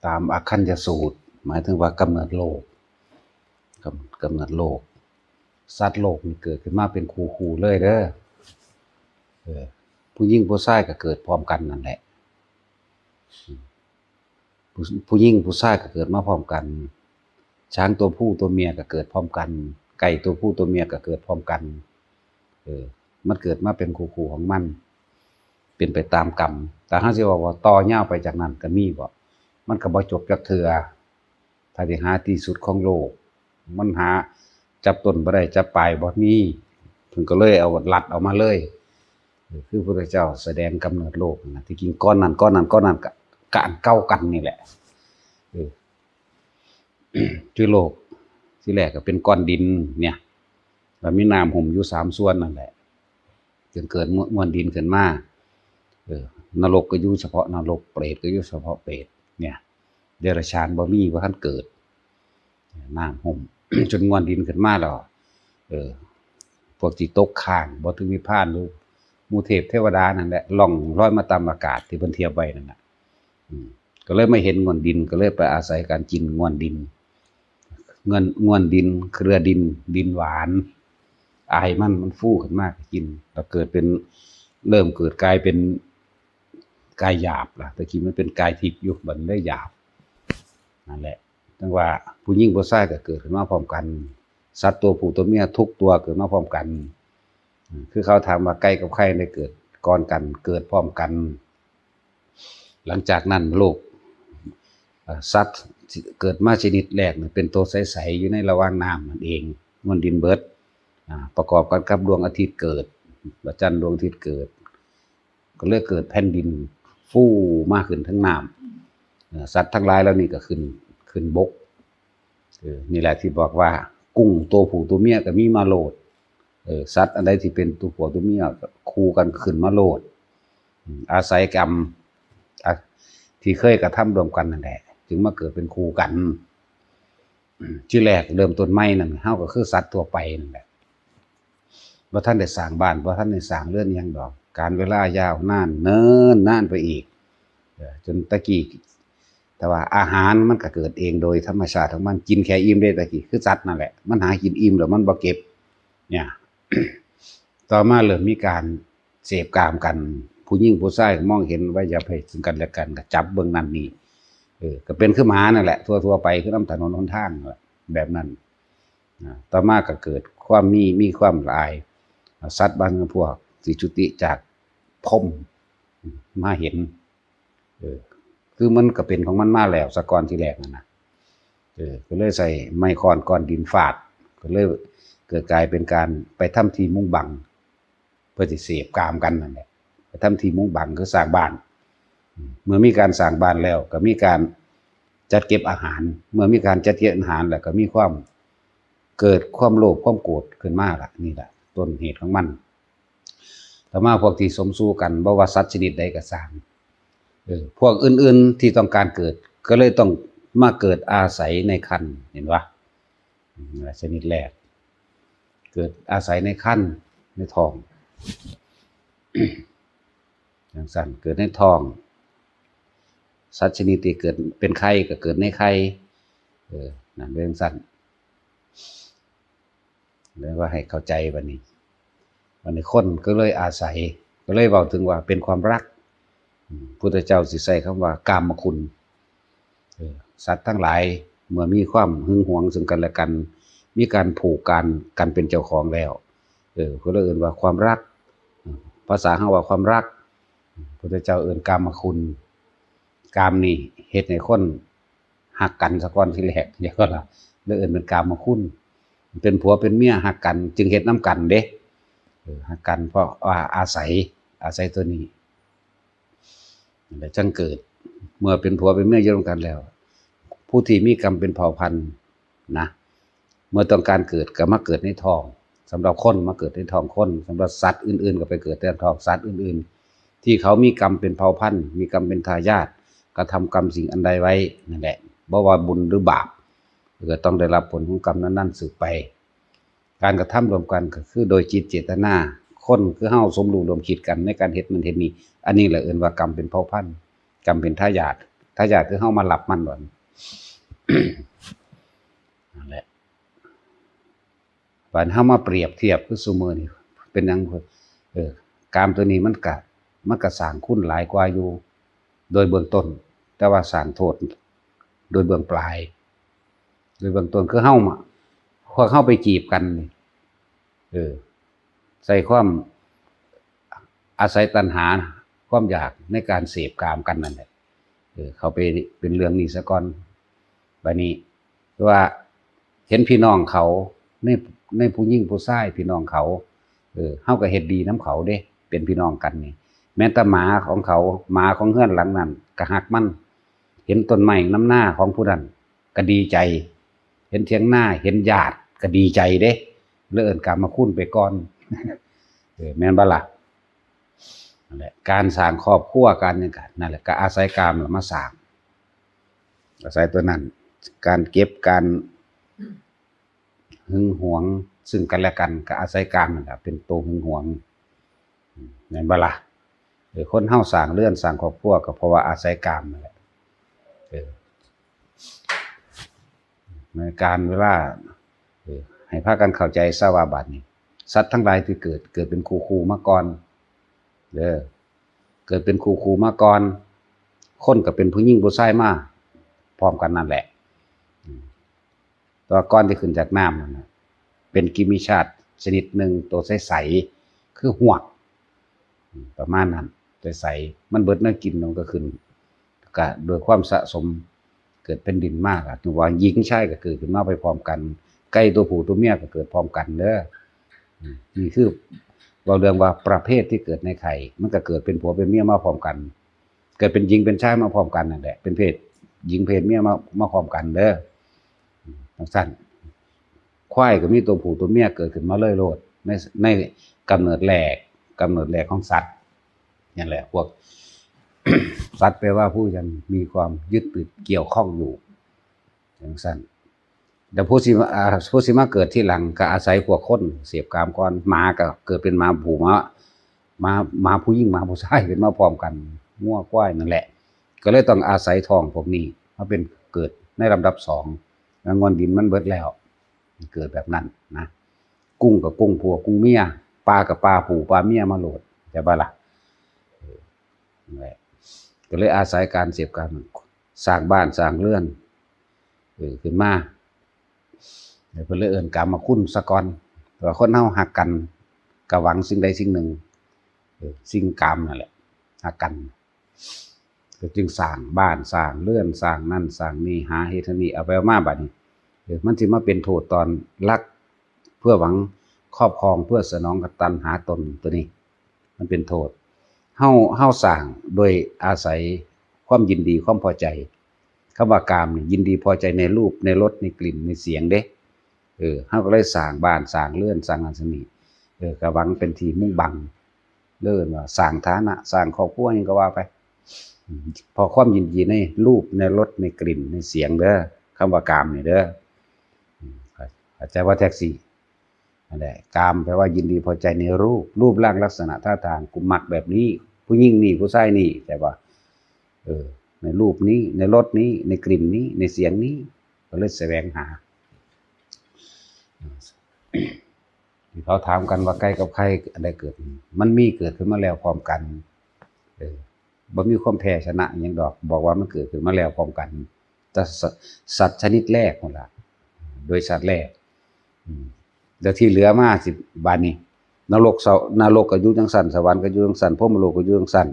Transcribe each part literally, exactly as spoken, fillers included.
ตามอคัญญสูตร หมายถึงว่ากำเนิดโลก กำ- กำเนิดโลก สัตว์โลกนี่เกิดขึ้นมาเป็นคู่ๆเลยเด้อ เออ ผู้หญิงผู้ชายก็เกิดพร้อมกันนั่นแหละ ผู้- ผู้หญิงผู้ชายก็เกิดมาพร้อมกัน ช้างตัวผู้ตัวเมียก็เกิดพร้อมกัน ไก่ตัวผู้ตัวเมียก็เกิดพร้อมกัน เออ มันเกิดมาเป็นคู่ๆของมัน เป็นไปตามกรรม แต่ถ้าสิว่า ว่าต่อยาวไปจากนั้นก็มีบ่ มันก็บ่จบจักเทื่อ ถ้าสิหาที่สุดของโลก มันหาจับต้นบ่ได้ จับปลายบ่มี เพิ่นก็เลยเอาลัดออกมาเลย คือพระพุทธเจ้าแสดงกำเนิดโลกนะ ที่จริงก้อนนั้น ก้อนนั้น ก้อนนั้นก็ ก็อันเก่ากันนี่แหละ เออ คือโลก ที่แรกก็เป็นก้อนดินเนี่ย แล้วมีน้ำหุ้มอยู่สามส่วนนั่นแหละ จนเกิดมว- มวลดินขึ้นมา เออ นรกก็อยู่เฉพาะนรก เปรตก็อยู่เฉพาะเปรต เนี่ย เดรัจฉานบ่มี บ่ทันเกิด น้ำหุ้ม จนมวลดินขึ้นมาแล้ว เออ พวกที่ตกค้างบ่ถึงนิพพาน หรือหมู่เทพเทวดานั่นแหละ ล่องลอยมาตามอากาศที่เพิ่นเทียบไว้นั่นน่ะ อืม ก็เลยมาเห็นมวลดิน ก็เลยไปอาศัยการกินมวลดิน เงิน มวลดิน เครือดิน ดินหวาน อายมัน มันฟูขึ้นมาก็กิน แล้วเกิดเป็น เริ่มเกิดกลายเป็นกายหยาบล่ะ แต่กี้มันเป็นกายทิพย์อยู่ บัดนี้เลยหยาบ นั่นแหละ จั่งว่าผู้หญิงผู้ชายก็เกิดขึ้นมาพร้อมกัน สัตว์ตัวผู้ตัวเมียทุกตัวเกิดมาพร้อมกัน อืม คือเขาถามว่าไก่กับไข่ได้เกิดก่อนกัน เกิดพร้อมกัน หลังจากนั้นโลก เอ่อ สัตว์ที่เกิดมาชนิดแรกเนี่ยเป็นตัวใสๆ อยู่ในระหว่างน้ำนั่นเอง มวลดินเบิด อ่า ประกอบกันกับดวงอาทิตย์เกิด พระจันทร์ดวงอาทิตย์เกิด ก็เลยเกิดแผ่นดินฟูมาขึ้นทั้งน้ำ เอ่อ สัตว์ทั้งหลายเหล่านี้ก็ขึ้น ขึ้นบก เออ นี่แหละที่บอกว่ากุ้งตัวผู้ตัวเมียก็มีมาโลด เออ สัตว์อันใดที่เป็นตัวผัวตัวเมียก็คู่กันขึ้นมาโลด อืม อาศัยกรรม อ่ะ ที่เคยกระทำร่วมกันนั่นแหละ จึงมาเกิดเป็นคู่กัน อืม ที่แรกเริ่มต้นใหม่นั่น เฮาก็คือสัตว์ทั่วไปนั่นแหละ บ่ทันได้สร้างบ้าน บ่ทันได้สร้างเรือนอิหยังดอก กาลเวลายาวนาน เนิ่นนานไปอีก เออ จนตะกี้ แต่ว่าอาหารมันก็เกิดเองโดยธรรมชาติของมัน กินแค่อิ่มเด้ตะกี้ คือสัตว์นั่นแหละ มันหากินอิ่มแล้วมันบ่เก็บ เนี่ย ต่อมาเริ่มมีการเสพกามกัน ผู้หญิงผู้ชายก็มองเห็นว่าอย่าไปซึ่งกันและกัน ก็จับเบิ่งนั่นนี่ เออ ก็เป็นคือหมานั่นแหละ ทั่วๆไป คือนำถนนหนทางนั่นแหละ แบบนั้น อ่า ต่อมาก็เกิดความมี มีความหลาย อ่า สัตว์บางพวกสิจุติจากพรหมมาเห็น เออ คือมันก็เป็นของมันมาแล้วซะก่อนทีแรกนั่นนะ เออ ก็เลยใส่ไม้ค้อนก้อนดินฟาด ก็เลยเกิดกลายเป็นการไปทำที่มุงบัง เพื่อสิเสพกามกันนั่นแหละ ไปทำที่มุงบังคือสร้างบ้าน อืม เมื่อมีการสร้างบ้านแล้วก็มีการจัดเก็บอาหาร เมื่อมีการจัดเก็บอาหารแล้วก็มีความ เกิดความโลภความโกรธขึ้นมาล่ะ นี่ล่ะต้นเหตุของมัน ต่อมาพวกที่สมสู่กัน บ่ว่าสัตว์ชนิดใดก็ซ่าง เออ พวกอื่นๆที่ต้องการเกิด ก็เลยต้องมาเกิดอาศัยในครรภ์ เห็นปะ อืม ชนิดแรก เกิดอาศัยในครรภ์ ในท้อง จั่งซั้น เกิดในท้อง สัตว์ชนิดที่เกิดเป็นไข่ก็เกิดในไข่ เออ นั่นเป็นจั่งซั้น แล้วก็ให้เข้าใจบัดนี้ บัดนี้คนก็เลยอาศัย ก็เลยเว้าถึงว่าเป็นความรัก อืม พุทธเจ้าสิใช้คำว่ากามคุณ เออ สัตว์ทั้งหลายเมื่อมีความหึงหวงซึ่งกันและกัน มีการผูกกัน กันเป็นเจ้าของแล้ว เออ ก็เลยเอิ้นว่าความรัก อืม ภาษาเฮาว่าความรัก อืม พุทธเจ้าเอิ้นกามคุณ กามนี่เฮ็ดให้คนฮักกันซะก่อนทีแรก เดี๋ยวก็ล่ะ เลยเอิ้นเป็นกามคุณ เป็นผัวเป็นเมียฮักกัน จึงเฮ็ดนำกันเด้ เออ ฮักกันเพราะว่าอาศัย อาศัยตัวนี้ แล้วจั่งเกิด เมื่อเป็นผัวเป็นเมียอยู่ร่วมกันแล้ว ผู้ที่มีกรรมเป็นเผ่าพันธุ์นะ เมื่อต้องการเกิดก็มาเกิดในท้อง สำหรับคนมาเกิดในท้องคน สำหรับสัตว์อื่นๆก็ไปเกิดในท้องสัตว์อื่นๆ ที่เขามีกรรมเป็นเผ่าพันธุ์ มีกรรมเป็นทายาท กระทำกรรมสิ่งอันใดไว้นั่นแหละ บ่ว่าบุญหรือบาป ก็ต้องได้รับผลของกรรมนั้นๆสืบไป การกระทำร่วมกันก็คือโดยจิตเจตนา คนคือเฮาสมรู้ร่วมคิดกันในการเฮ็ดนั่นเฮ็ดนี่ อันนี้แหละเอิ้นว่ากรรมเป็นเผ่าพันธุ์ กรรมเป็นทายาท ทายาทคือเฮามารับมันบัดนี้ นั่นแหละ บัดเฮามาเปรียบเทียบคือซุมื้อนี้ เป็นหยัง เออ กามตัวนี้มันกะ มันกะสร้างคุณหลายกว่าอยู่ โดยเบื้องต้น แต่ว่าสร้างโทษ โดยเบื้องปลาย โดยเบื้องต้นคือเฮามา พวกเฮาไปจีบกันนี่ เออ ใส่ความ อาศัยตัณหา ความอยากในการเสพกามกันนั่นแหละ เออ เข้าไปเป็นเรื่องนี้ซะก่อน บัดนี้ ว่าเห็นพี่น้องเขา ใน ในผู้หญิงผู้ชายพี่น้องเขา เออ เฮาก็เฮ็ดดีนำเขาเด้ เป็นพี่น้องกันนี่ แม้แต่หมาของเขา หมาของเฮือนหลังนั้นก็ฮักมัน เห็นต้นไม้นำนาของผู้นั้นก็ดีใจ เห็นเถียงนา เห็นญาติก็ดีใจเด้ เลยเอิ้นกามคุณไปก่อน เออ แม่นบ่ล่ะ นั่นแหละ การสร้างครอบครัว การหยังก็ นั่นแหละ ก็อาศัยกามล่ะมาสร้าง อาศัยตัวนั้น การเก็บ การหึงหวงซึ่งกันและกัน ก็อาศัยกามนั่นแหละเป็นตัวหึงหวง แม่นบ่ล่ะ เออ คนเฮาสร้างเรือนสร้างครอบครัวก็เพราะว่าอาศัยกามนั่นแหละ เออ ในการเวลา เออ ให้พากันเข้าใจซะว่าบัดนี้ สัตว์ทั้งหลายที่เกิด เกิดเป็นคู่ๆมาก่อน เด้อ เกิดเป็นคู่ๆมาก่อน คนก็เป็นผู้หญิงผู้ชายมาพร้อมกันนั่นแหละ อืม แต่ว่าก่อนที่ขึ้นจากน้ำนั่นน่ะ เป็นกิมิชาตชนิดหนึ่ง ตัวใสๆ คือฮวก อืม ประมาณนั้น ใสๆ มันเบิดแนวกิน มันก็ขึ้น ก็โดยความสะสม เกิดเป็นดินมากอะ ถือว่าหญิงชายก็เกิดขึ้นมาไปพร้อมกัน ไก่ตัวผู้ตัวเมียก็เกิดพร้อมกันเด้อ อืม นี่คือเว้าเรื่องว่าประเภทที่เกิดในไข่ มันก็เกิดเป็นผัวเป็นเมียมาพร้อมกัน เกิดเป็นหญิงเป็นชายมาพร้อมกันนั่นแหละ เป็นเพศหญิงเพศเมียมา มาพร้อมกันเด้อ อืม จั่งซั้น ควายก็มีตัวผู้ตัวเมียเกิดขึ้นมาเลยโลด ใน ในกำเนิดแรก กำเนิดแรกของสัตว์ นั่นแหละ พวก สัตว์แปลว่าผู้ยังมีความยึดติดเกี่ยวข้องอยู่ จั่งซั้น แต่ผู้สิมา อ่า ผู้สิมาเกิดทีหลังก็อาศัยพวกคนเสพกามก่อน หมาก็เกิดเป็นหมาผู้ หมา หมา หมาผู้หญิง หมาผู้ชายขึ้นมาพร้อมกัน งัวควายนั่นแหละ ก็เลยต้องอาศัยท้องพวกนี้มาเป็นเกิดในลำดับสอง แล้วงอนดินมันเบิดแล้ว เกิดแบบนั้นนะ กุ้งกับกุ้งผัวกุ้งเมีย ปลากับปลาผู้ปลาเมียมาโลด ใช่ปะล่ะ เออ นั่นแหละ ก็เลยอาศัยการเสพกาม สร้างบ้านสร้างเรือน เออ ขึ้นมา แล้วเพิ่นเลยเอิ้นกามคุณซะก่อน แต่ว่าคนเฮาฮักกัน ก็หวังสิ่งใดสิ่งหนึ่ง เออ สิ่งกามนั่นแหละ ฮักกัน ก็จึงสร้างบ้านสร้างเรือน สร้างนั่นสร้างนี่ หาเฮ็ดเฮ็ดนี่ เอาไปเอามาบัดนี้ เออ มันสิมาเป็นโทษตอนลัก เพื่อหวังครอบครอง เพื่อสนองกับตัณหาตนตัวนี้ มันเป็นโทษ เฮา เฮาสร้างโดยอาศัยความยินดีความพอใจ คำว่ากามนี่ยินดีพอใจในรูป ในรส ในกลิ่น ในเสียงเด้ เออ เฮาก็เลยสร้างบ้านสร้างเรือน สร้างนั่นสร้างนี่ เออ ก็หวังเป็นที่มุ่งบัง เรียกว่าสร้างฐานะ สร้างครอบครัวหยังก็ว่าไป อืม เพราะความยินดีในรูป ในรส ในกลิ่น ในเสียงเด้อ คำว่ากามนี่เด้อ อืม เข้าใจว่าแท็กซี่ นั่นแหละ กามแปลว่ายินดีพอใจในรูป รูปร่างลักษณะท่าทาง กูมักแบบนี้ ผู้หญิงนี่ ผู้ชายนี่ ใช่ปะ เออ ในรูปนี้ ในรสนี้ ในกลิ่นนี้ ในเสียงนี้ ก็เลยแสวงหา ที่เขาถามกันว่าไก่กับไข่อันใดเกิด มันมีเกิดขึ้นมาแล้วพร้อมกัน เออ บ่มีความแพ้ชนะอิหยังดอก บอกว่ามันเกิดขึ้นมาแล้วพร้อมกัน แต่สัตว์ สัตว์ชนิดแรกนั่นล่ะ โดยสัตว์แรก อืม แล้วที่เหลือมาสิ บาดนี้ นรกเสา นรกก็อยู่จั่งซั้น สวรรค์ก็อยู่จั่งซั้น พรหมโลกก็อยู่จั่งซั้น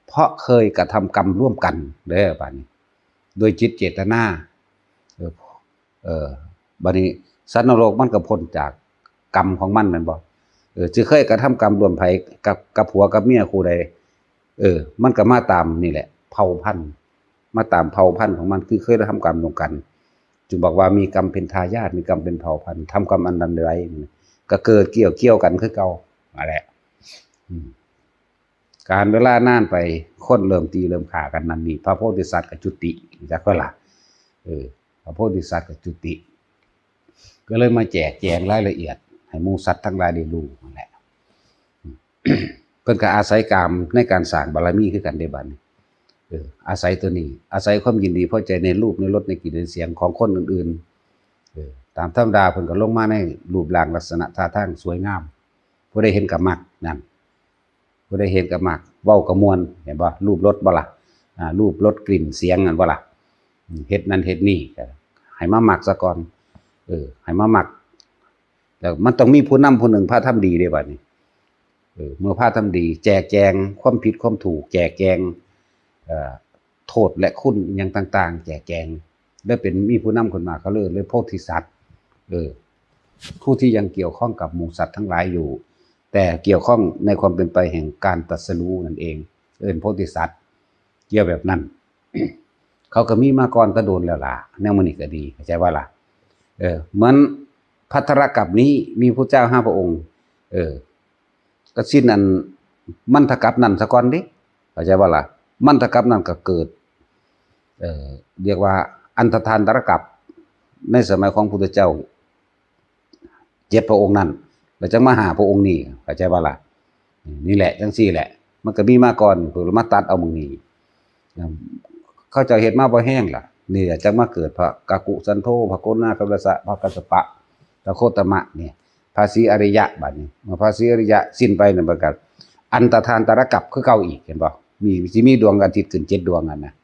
เพราะเคยกระทำกรรมร่วมกันเด้อ บาดนี้ โดยจิตเจตนา เออ เออ บัดนี้สัตว์นรกมันก็พ้นจากกรรมของมันแม่นบ่ เออ สิเคยกระทำกรรมร่วมไผกับ กับผัวกับเมียคู่ใด เออ มันก็มาตามนี่แหละ เผ่าพันธุ์ มาตามเผ่าพันธุ์ของมัน คือเคยทำกรรมร่วมกัน จึงบอกว่ามีกรรมเป็นทายาท มีกรรมเป็นเผ่าพันธุ์ ทำกรรมอันใดไว้ ก็เกิดเกี่ยว เกี่ยวกันคือเก่า นั่นแหละ อืม การเวลานานไป คนเริ่มตีเริ่มฆ่ากันนั่นนี่ พระโพธิสัตว์ก็จุติ จักว่าล่ะ เออ พระโพธิสัตว์ก็จุติ ก็เลยมาแจกแจงรายละเอียด ให้หมู่สัตว์ทั้งหลายได้รู้นั่นแหละ เพิ่นก็อาศัยกามในการสร้างบารมีคือกันเด้บัดนี้ เออ อาศัยตัวนี้ อาศัยความยินดีพอใจในรูป ในรส ในกลิ่น ในเสียงของคนอื่นๆ เออ ตามธรรมดาเพิ่นก็ลงมาในรูปร่างลักษณะท่าทางสวยงาม ผู้ใดเห็นก็มัก นั่น ผู้ใดเห็นก็มัก เว้าก็ม่วน เห็นบ่ รูปรสบ่ล่ะ อ่า รูปรสกลิ่นเสียงนั่นบ่ล่ะ อืม เฮ็ดนั่นเฮ็ดนี่ ก็ให้มามักซะก่อน เออ ให้มามัก แล้วมันต้องมีผู้นำผู้หนึ่งพาทำดีเด้บัดนี้ เออ เมื่อพาทำดี แจกแจงความผิดความถูก แจกแจง เอ่อ โทษและคุณอิหยังต่างๆ แจกแจง แล้วเป็นมีผู้นำขึ้นมา เขาเลย เลยโพธิสัตว์ เออ ผู้ที่ยังเกี่ยวข้องกับหมู่สัตว์ทั้งหลายอยู่ แต่เกี่ยวข้องในความเป็นไปแห่งการตรัสรู้นั่นเอง เอิ้นโพธิสัตว์ เกี่ยวแบบนั้น เขาก็มีมาก่อนแต่โดนแล้วล่ะ แนวมื้อนี้ก็ดี เข้าใจบ่ล่ะ เออ เหมือนภัททรกัปปะนี้มีพุทธเจ้าห้าพระองค์ เออ ก็สิ้นอันมัณฑกัปปะนั้นซะก่อนเด้ เข้าใจบ่ล่ะ มัณฑกัปปะนั้นก็เกิด เอ่อ เรียกว่าอันธทานตรกัปปะ ในสมัยของพุทธเจ้า เจ็ดพระองค์นั้น แล้วจังมาห้าพระองค์นี้ เข้าใจบ่ล่ะ นี่แหละ จังซี่แหละ มันก็มีมาก่อน เพิ่นมาตัดเอาหม่องนี้ เขาเจ้าเฮ็ดมาบ่แฮงล่ะ นี่แหละจังมาเกิดพระกักกุสันโธ พระโกนาควิลาสะ พระกัสสปะ พระโคตมะ นี่ พระศรีอริยะ บัดนี้ เมื่อพระศรีอริยะสิ้นไปนั่น มันก็อันธทานตรกัปปะคือเก่าอีก เห็นบ่ มี สิมีดวงอาทิตย์ขึ้นเจ็ดดวงนั่นนะ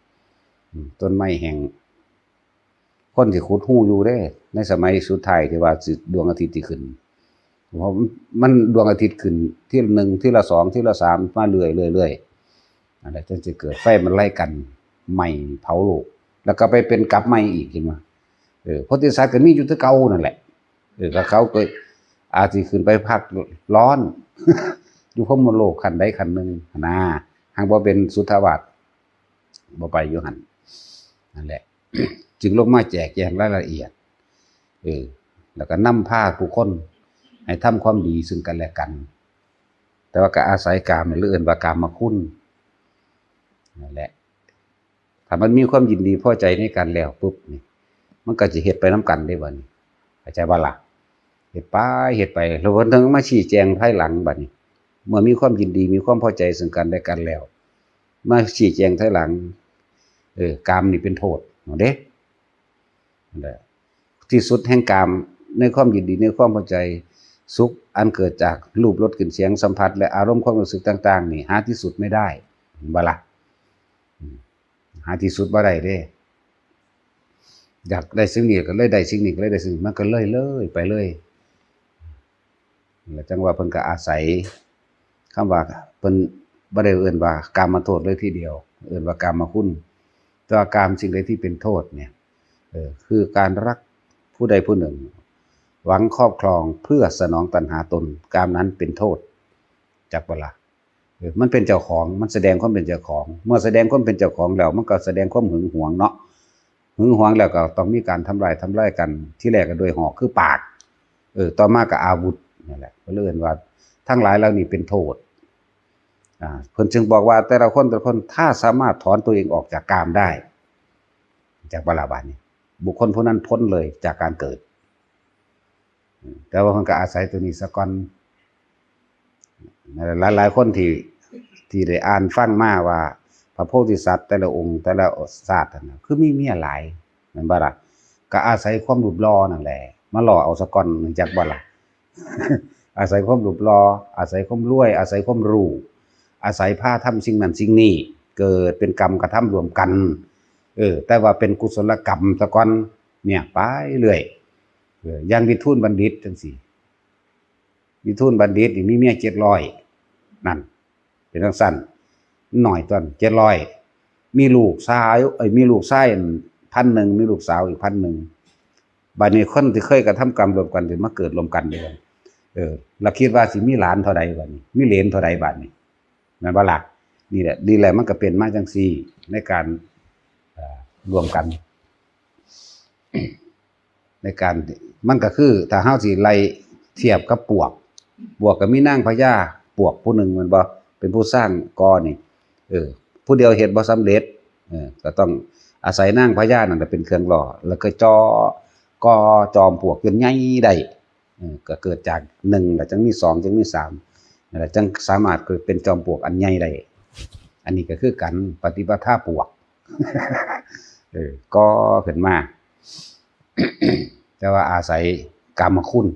อืม ต้นไม้แห่ง คนสิขุดฮูอยู่เด้ ในสมัยสุดท้ายที่ว่าสิดวงอาทิตย์สิขึ้น เพราะมันดวงอาทิตย์ขึ้นทีละหนึ่ง ทีละสอง ทีละสาม มาเรื่อยๆ เรื่อยๆ นั่นแหละ จนสิเกิดไฟมันไล่กัน ไหม้เผาโลก แล้วก็ไปเป็นกลับใหม่อีก เห็นบ่ เออ โพธิสัตว์ก็มีอยู่คือเก่านั่นแหละ เออ ก็เขาก็อาจสิขึ้นไปพักร้อน อยู่พรหมโลกขั้นใดขั้นหนึ่งหั้นนะ หากบ่เป็นสุทธาวาส บ่ไปอยู่หั่น นั่นแหละ จึงลงมาแจกแจงรายละเอียด เออ แล้วก็นำพาผู้คนให้ทำความดีซึ่งกันและกัน แต่ว่าก็อาศัยกามนี่ หรือเอิ้นว่ากามคุณ นั่นแหละ ถ้ามันมีความยินดีพอใจในกันแล้วปุ๊บนี่ มันก็จะเฮ็ดไปนำกันเด้บัดนี้ เข้าใจบ่ล่ะ เฮ็ดไป เฮ็ดไป แล้วเพิ่นถึงมาชี้แจงภายหลังบัดนี้ เมื่อมีความยินดี มีความพอใจซึ่งกันและกันแล้ว มาชี้แจงภายหลัง เออ กามนี่เป็นโทษ เอาเด้ นั่นแหละ ที่สุดแห่งกาม ในความยินดี ในความพอใจ สุขอันเกิดจากรูป รส กลิ่น เสียง สัมผัส และอารมณ์ความรู้สึกต่างๆ นี่ หาที่สุดไม่ได้ เห็นบ่ล่ะ อืม หาที่สุดบ่ได้เด้ อยากได้สิ่งนี้ก็เลยได้สิ่งนี้ ก็เลยได้สิ่งนี้ มันก็เลย เลยไปเลย แล้วจังว่าเพิ่นก็อาศัยคำว่า เพิ่นบ่ได้เอิ้นว่ากามโทษเลยทีเดียว เอิ้นว่ากามคุณ แต่ว่ากามสิ่งใดที่เป็นโทษเนี่ย เออ คือการรักผู้ใดผู้หนึ่ง หวังครอบครองเพื่อสนองตัณหาตน กามนั้นเป็นโทษ จักบ่ล่ะ เออ มันเป็นเจ้าของ มันแสดงความเป็นเจ้าของ เมื่อแสดงความเป็นเจ้าของแล้ว มันก็แสดงความหึงหวงเนาะ หึงหวงแล้วก็ต้องมีการทำร้าย ทำร้ายกัน ที่แรกก็ด้วยหอกคือปาก เออ ต่อมาก็อาวุธ นั่นแหละ ก็เลยเอิ้นว่าทั้งหลายเหล่านี้เป็นโทษ อ่า เพิ่นจึงบอกว่าแต่ละคน แต่ละคน ถ้าสามารถถอนตัวเองออกจากกามได้ จากบาลาบาดนี้ บุคคลผู้นั้นพ้นเลยจากการเกิด อืม แต่ว่าเพิ่นก็อาศัยตัวนี้ซะก่อน หลายๆ คนที่ ที่ได้อ่านฟังมาว่า พระโพธิสัตว์แต่ละองค์ แต่ละชาตินั่นน่ะ คือมีเมียหลาย แม่นบ่ล่ะ ก็อาศัยความรูปหล่อนั่นแหละ มาหล่อเอาซะก่อน จักบ่ล่ะ อาศัยความรูปหล่อ อาศัยความรวย อาศัยความรู้ อาศัยพาทำสิ่งนั้นสิ่งนี้ เกิดเป็นกรรมกระทำร่วมกัน เออ แต่ว่าเป็นกุศลกรรมซะก่อน เนี่ย ไปเรื่อย เออ อย่างวิทูลบัณฑิตจังซี่ วิทูลบัณฑิตนี่มีเมียเจ็ดร้อย นั่น เป็นจังซั่น น้อยตัน เจ็ดร้อย มีลูกชาย เอ้ย มีลูกชายพันหนึ่ง มีลูกสาวอีกพันหนึ่ง บัดนี้คนที่เคยกระทำกรรมร่วมกัน สิมาเกิดร่วมกันเด้ เออ แล้วคิดว่าสิมีหลานเท่าใดบัดนี้ มีเหลนเท่าใดบัดนี้ แม่นบ่ล่ะ นี่แหละ นี่แหละ มันก็เป็นมาจังซี่ ในการ เอ่อ ร่วมกัน ในการ มันก็คือ ถ้าเฮาสิไล่เทียบกับปวก ปวกก็มีนางพญาปวกผู้หนึ่ง แม่นบ่ เป็นผู้สร้างกอนี่ เออ ผู้เดียวเฮ็ดบ่สำเร็จ เออ ก็ต้องอาศัยนางพญานั่นแหละเป็นเครื่องหล่อ แล้วก็จอ ก่อจอมปลวกจนใหญ่ได้ เออ ก็เกิดจากหนึ่ง แล้วจังมีสอง จังมีสาม นั่นแหละ จังสามารถเกิดเป็นจอมปลวกอันใหญ่ได้ อันนี้ก็คือกัน ปฏิปทาปวก เออ ก่อขึ้นมา แต่ว่าอาศัยกามคุณ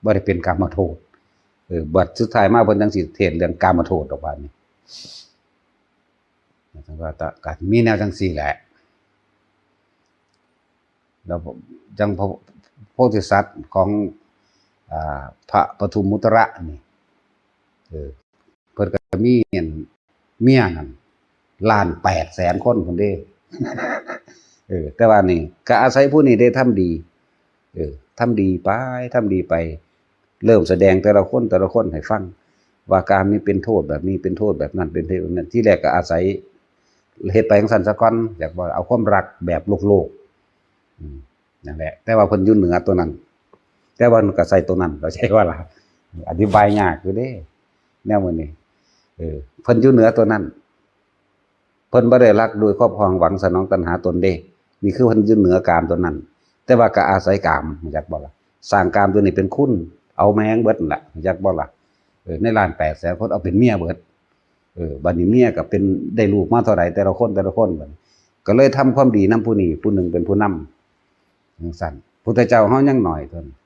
บ่ได้เป็นกามโทษ เออ บัดสุดท้ายมาเพิ่นจั่งสิเทศน์เรื่องกามโทษดอกบาดนี้ จั่งว่าตะ ก็มีแนวจั่งซี้แหละ แล้วจั่งพระโพธิสัตว์ของ อ่า พระปทุมมุตระนี่ เออ เพิ่นก็มีอันเมียนั่น ล้านแปดแสนคนพุ้นเด้ เออ แต่ว่านี่ก็อาศัยผู้นี้ได้ทำดี เออ ทำดีไป ทำดีไป เริ่มแสดงแต่ละคน แต่ละคนให้ฟัง ว่ากามนี้เป็นโทษแบบนี้ เป็นโทษแบบนั้น เป็นโทษแบบนั้น ที่แรกก็อาศัยเฮ็ดไปจั่งซั้นซะก่อน อยากว่าเอาความรักแบบโลกๆ อืม นั่นแหละ แต่ว่าเพิ่นอยู่เหนือตัวนั้น แต่ว่ามันก็ใส่ตัวนั้น เข้าใจบ่ล่ะ อธิบายยากอยู่เด้ แนวมื้อนี้ เออ เพิ่นอยู่เหนือตัวนั้น เพิ่นบ่ได้รักโดยครอบครองหวังสนองตัณหาตนเด้ นี่คือเพิ่นอยู่เหนือกามตัวนั้น แต่ว่าก็อาศัยกาม รู้จักบ่ล่ะ สร้างกามตัวนี้เป็นคุณ เอาแม่งเบิดนั่นล่ะ รู้จักบ่ล่ะ เออ ในล้านแปดแสนคนเอาเป็นเมียเบิด เออ บัดนี้เมียก็เป็น ได้ลูกมาเท่าใดแต่ละคน แต่ละคน บัดนี้ ก็เลยทำความดีนำผู้นี้ ผู้หนึ่งเป็นผู้นำ จั่งซั้น พุทธเจ้าเฮายังน้อยเท่านั้น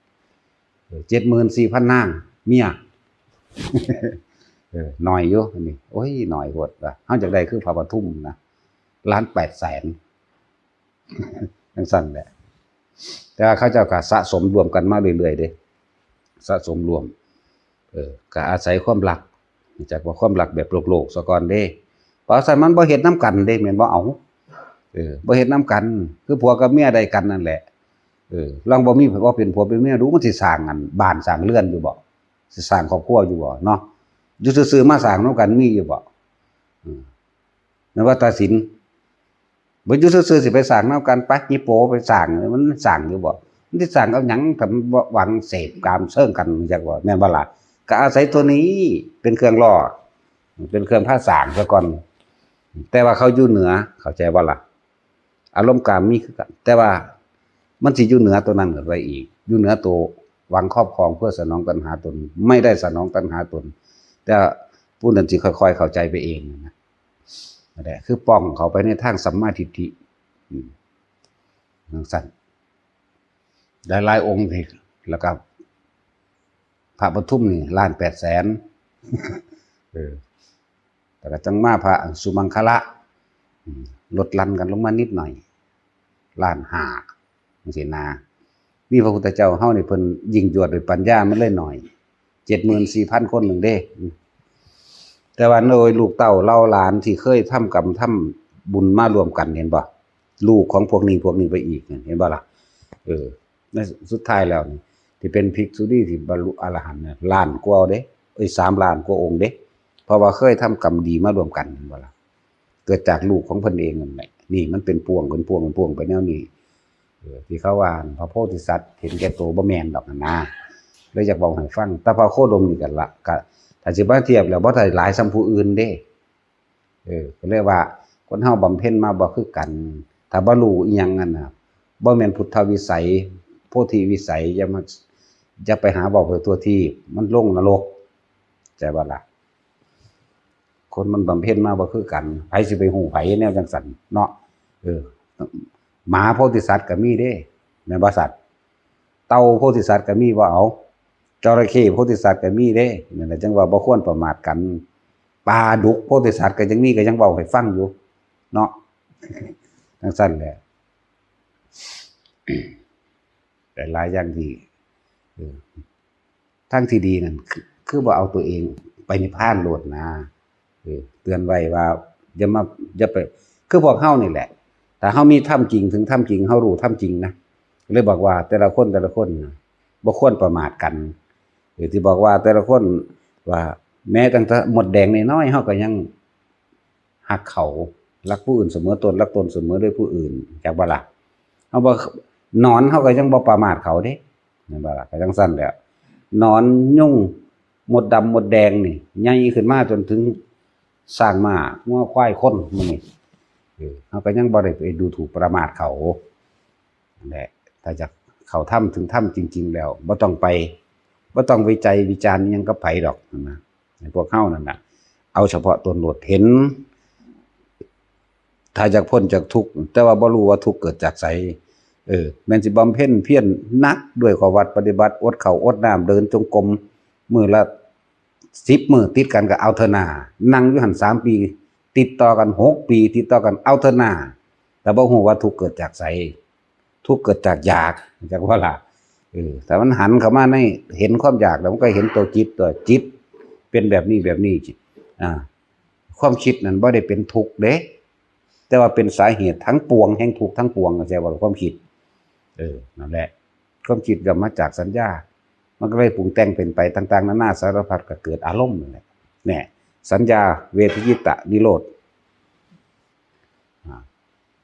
เออ เจ็ดหมื่นสี่พันนาง เมีย เออ น้อยอยู่ อันนี้ โอ้ย น้อยโพดว่ะ เฮาจั่งใดคือพระปทุมนะ ล้านแปดแสน จั่งซั้นแหละ แต่ว่าเขาเจ้าก็สะสมรวมกันมาเรื่อยๆเด้ สะสมรวม เออ ก็อาศัยความรัก รู้จักว่าความรักแบบโลกๆซะก่อนเด้ เพราะซั้นมันบ่เฮ็ดนำกันเด้ แม่นบ่ เอา เออ บ่เฮ็ดนำกัน คือผัวกับเมียได้กันนั่นแหละ เออ ลองบ่มี บ่เป็นผัวเป็นเมียดู มันสิสร้างอันบ้านสร้างเรือนอยู่บ่ สิสร้างครอบครัวอยู่บ่เนาะ อยู่ซื่อๆมาสร้างนำกันมีอยู่บ่ อืม แม่นว่าตัดสิน บ่อยู่ซื่อๆสิไปสร้างนำกัน ไป ฮิปโปไปสร้าง มันสร้างอยู่บ่ มันสิสร้างเอาหยัง ถ้ามันบ่หวังเสพกามเซิงกัน จักบ่ แม่นบ่ล่ะ ก็อาศัยตัวนี้เป็นเครื่องล่อ เป็นเครื่องพาสร้างซะก่อน แต่ว่าเขาอยู่เหนือ เข้าใจบ่ล่ะ อารมณ์กามมีคือกัน แต่ว่ามันสิอยู่เหนือตัวนั้นขึ้นไปอีก อยู่เหนือตัวหวังครอบครองเพื่อสนองตัณหาตน ไม่ได้สนองตัณหาตน แต่ผู้นั้นสิค่อยๆเข้าใจไปเองนะ นั่นแหละ คือป้องเข้าไปในทางสัมมาทิฏฐิ อืม จั่งซั้น หลายๆองค์นี่ แล้วก็ พระปทุมนี่ ล้านแปดแสน เออ แล้วก็จั่งมาพระสุมังคละ อืม ลดหลั่นกันลงมานิดหน่อย ล้านห้า จั่งซี้นะ มีพระพุทธเจ้าเฮานี่เพิ่นยิ่งยวดด้วยปัญญามันเลยหน่อย เจ็ดหมื่นสี่พันคนหนึ่งเด้ แต่ว่าโดยลูกเต้าเหล่าหลานที่เคยทำกรรมทำบุญมาร่วมกัน เห็นบ่ ลูกของพวกนี้พวกนี้ไปอีก เห็นบ่ล่ะ เออ ในสุดท้ายแล้วนี่ ที่เป็นภิกษุณีที่บรรลุอรหันต์น่ะ ล้านกว่าเด้ เอ้ย สามล้านกว่าองค์เด้ เพราะว่าเคยทำกรรมดีมาร่วมกัน เห็นบ่ล่ะ เกิดจากลูกของเพิ่นเองนั่นแหละ นี่มันเป็นพวง เป็นพวง เป็นพวงไปแนวนี้ เออ ที่เขาว่าพระโพธิสัตว์เห็นแก่ตัว บ่แม่นดอกนะ เลยอยากบอกให้ฟัง แต่พระโคดมนี่ก็ละ ก็ ถ้าสิมาเทียบแล้วบ่ได้หลายส่ำผู้อื่นเด้ เออ ก็เลยว่าคนเฮาบำเพ็ญมาบ่คือกัน ถ้าบ่รู้อิหยังนั่นน่ะ บ่แม่นพุทธวิสัย โพธิวิสัย อย่ามา อย่าไปหาเว้าไปทั่วทีป มันลงนรก เข้าใจบ่ล่ะ คนมันบำเพ็ญมาบ่คือกัน ไผสิไปฮู้ไผแนวจั่งซั้นเนาะ เออ หมาโพธิสัตว์ก็มีเด้ แม่นบ่สัตว์ เต่าโพธิสัตว์ก็มีบ่ เอา จระเข้โพธิสัตว์ก็มีเด้ นั่นแหละจั่งว่าบ่ควรประมาทกัน ปลาดุกโพธิสัตว์ก็ยังมี ก็ยังเว้าให้ฟังอยู่เนาะ จั่งซั้นแหละ หลายๆอย่างที่ เออ ทางที่ดีนั่น คือ คือบ่เอาตัวเองไปนิพพานโลดนะ เออ เตือนไว้ว่า อย่ามา อย่าไป คือพวกเฮานี่แหละ ถ้าเฮามีธรรมจริง ถึงธรรมจริง เฮารู้ธรรมจริงนะ เลยบอกว่าแต่ละคน แต่ละคนนะ บ่ควรประมาทกัน เออ ที่บอกว่าแต่ละคนว่า แม้ตั้งแต่มดแดงน้อยๆ เฮาก็ยังฮักเขา รักผู้อื่นเสมอตน รักตนเสมอด้วยผู้อื่น จักบ่ล่ะ เฮาบ่ หนอนเฮาก็ยังบ่ประมาทเขาเด้ แม่นบ่ล่ะ ก็จั่งซั้นแหละ หนอนยุง มดดำมดแดงนี่ ใหญ่ขึ้นมาจนถึงช้างม้า งัวควายคน มื้อนี้ เออ เฮาก็ยังบ่ได้ไปดูถูกประมาทเขา นั่นแหละ ถ้าอยากเข้าธรรมถึงธรรมจริงๆแล้ว บ่ต้องไป บ่ต้องวิจัยวิจารณ์อิหยังกับไผดอกนะ ให้พวกเฮานั่นน่ะ เอาเฉพาะตนโลด เห็น ถ้าอยากพ้นจากทุกข์ แต่ว่าบ่รู้ว่าทุกข์เกิดจากไส เออ แม่นสิบำเพ็ญเพียรหนักด้วยข้อวัดปฏิบัติ อดข้าวอดน้ำ เดินจงกรม มื้อละสิบมื้อติดกันก็เอาเถอะนา นั่งอยู่หั่นสามปี ติดต่อกันหกปี ติดต่อกัน เอาเถอะนา แต่บ่ฮู้ว่าทุกข์เกิดจากไส ทุกข์เกิดจากอยาก จักว่าล่ะ เออ แต่มันหันเข้ามาใน เห็นความอยากแล้วมันก็เห็นตัวจิต ตัวจิต เป็นแบบนี้แบบนี้ อ่า ความคิดนั้นบ่ได้เป็นทุกข์เด้ แต่ว่าเป็นสาเหตุทั้งปวงแห่งทุกข์ทั้งปวง เข้าใจบ่ล่ะ ความคิด เออ นั่นแหละ ความคิดย่อมมาจากสัญญา มันก็เลยปรุงแต่งเป็นไปต่างๆ นานาสารพัด ก็เกิดอารมณ์นั่นแหละ เนี่ย สัญญาเวทยิตะนิโรธ อ่า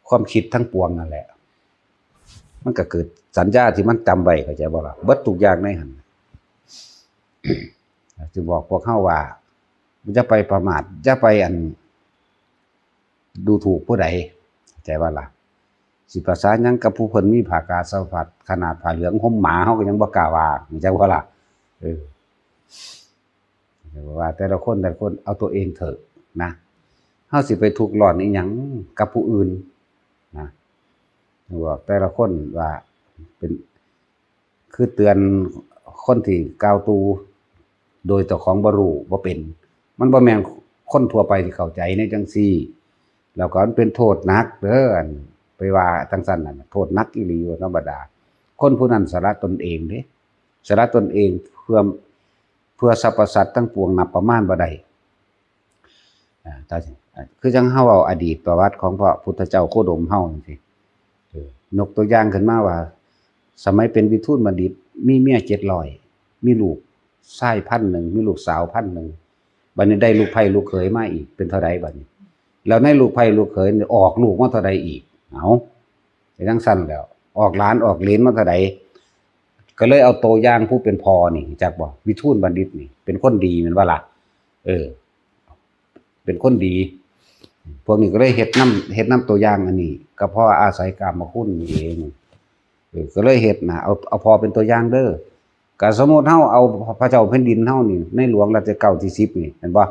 ความคิดทั้งปวงนั่นแหละ มันก็เกิดสัญญาที่มันจำไว้ เข้าใจบ่ล่ะ เบิดทุกอย่างในหั่น จึงบอกพวกเฮาว่า อย่าไปประมาท อย่าไปอัน ดูถูกผู้ใด เข้าใจบ่ล่ะ สิภาษาหยังกับผู้เพิ่นมีผ้ากาสาวพัด ขนาดผ้าเหลืองห่มหมาเฮาก็ยังบ่กล้าว่า เข้าใจบ่ล่ะ เออ ว่าแต่ละคนแต่ละคนเอาตัวเองเถอะนะ เฮาสิไปทุกข์ร้อนอีหยังกับผู้อื่นนะ บอกแต่ละคนว่าเป็น คือเตือนคนที่กล่าวตู่โดยเจ้าของบ่รู้บ่เป็น มันบ่แม่นคนทั่วไปที่เข้าใจในจังซี่ แล้วก็มันเป็นโทษหนักเด้อ อันไปว่าจังซั่นน่ะ โทษหนักอีหลีว่าธรรมดา คนผู้นั้นสละตนเองเด้ สละตนเองเพื่อ เพื่อสรรพสัตว์ทั้งปวงนับประมาณบ่ได้ อ่า ถ้า อ่า คือจั่งเฮาเอาอดีตประวัติของพระพุทธเจ้าโคดมเฮาจังซี่ เออ ยกตัวอย่างขึ้นมาว่า สมัยเป็นวิทูลบัณฑิต มีเมียเจ็ดร้อย มีลูกชายพันหนึ่ง มีลูกสาวพันหนึ่ง บัดนี้ได้ลูกไพร่ลูกเขยมาอีก เป็นเท่าใดบัดนี้ แล้วในลูกไพร่ลูกเขยนี่ออกลูกมาเท่าใดอีก เอา ไปจั่งซั่นแล้ว ออกหลานออกเหลนมาเท่าใด ก็เลยเอาตัวอย่างผู้เป็นพ่อนี่ จักบ่ วิทูลบัณฑิตนี่ เป็นคนดีแม่นบ่ล่ะ เออ เป็นคนดี พวกนี้ก็เลยเฮ็ดนำ เฮ็ดนำตัวอย่างอันนี้ ก็เพราะอาศัยกามคุณนี่เอง เออ ก็เลยเฮ็ดนะ เอา เอาพ่อเป็นตัวอย่างเด้อ ก็สมมุติเฮาเอาพระเจ้าแผ่นดินเฮานี่ ในหลวงรัชกาลที่สิบนี่ เห็นบ่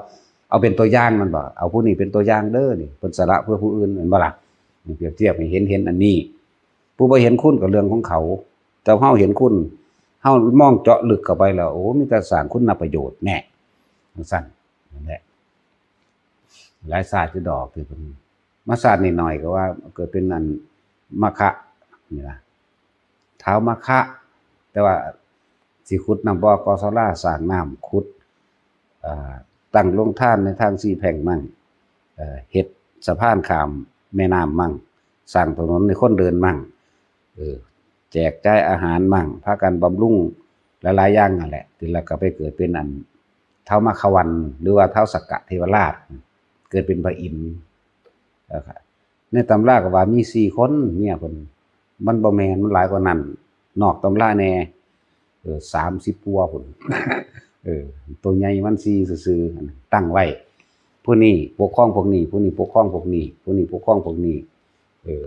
เอาเป็นตัวอย่างมันบ่ เอาผู้นี้เป็นตัวอย่างเด้อนี่ เพิ่นสละเพื่อผู้อื่น เห็นบ่ล่ะ นี่เปรียบเทียบให้เห็น เห็นอันนี้ ผู้บ่เห็นคุณก็เรื่องของเขา แต่เฮาเห็นคุณ เฮามองเจาะลึกเข้าไปแล้ว โอ้ มีแต่สร้างคุณประโยชน์แน่ จั่งซั่น นั่นแหละ หลายชาติอยู่ดอกที่เพิ่น มาชาตินิดหน่อยก็ว่าเกิดเป็นอันมคคะนี่ล่ะ ท้าวมคคะ แต่ว่าสิขุดน้ำบ่อกอสลา สร้างน้ำขุด อ่า ตั้งโรงทานในทางสี่แพร่งมั่ง เอ่อ เฮ็ดสะพานข้ามแม่น้ำมั่ง สร้างถนนให้คนเดินมั่ง เออ แจกจ่ายอาหารมั่ง พากันบำรุงหลายๆอย่างนั่นแหละ ทีหลังก็ไปเกิดเป็นอันท้าวมคควัน หรือว่าท้าวสักกะเทวราช เกิดเป็นพระอินทร์ แล้วก็ในตำราก็ว่ามีสี่คนเมียเพิ่น มันบ่แม่น มันหลายกว่านั้น นอกตำราแน่ เออ สามสิบกว่าพุ้น เออ ตัวใหญ่มันสี่ซื่อๆ ตั้งไว้ ผู้นี้ปกครองพวกนี้ ผู้นี้ปกครองพวกนี้ ผู้นี้ปกครองพวกนี้ เออ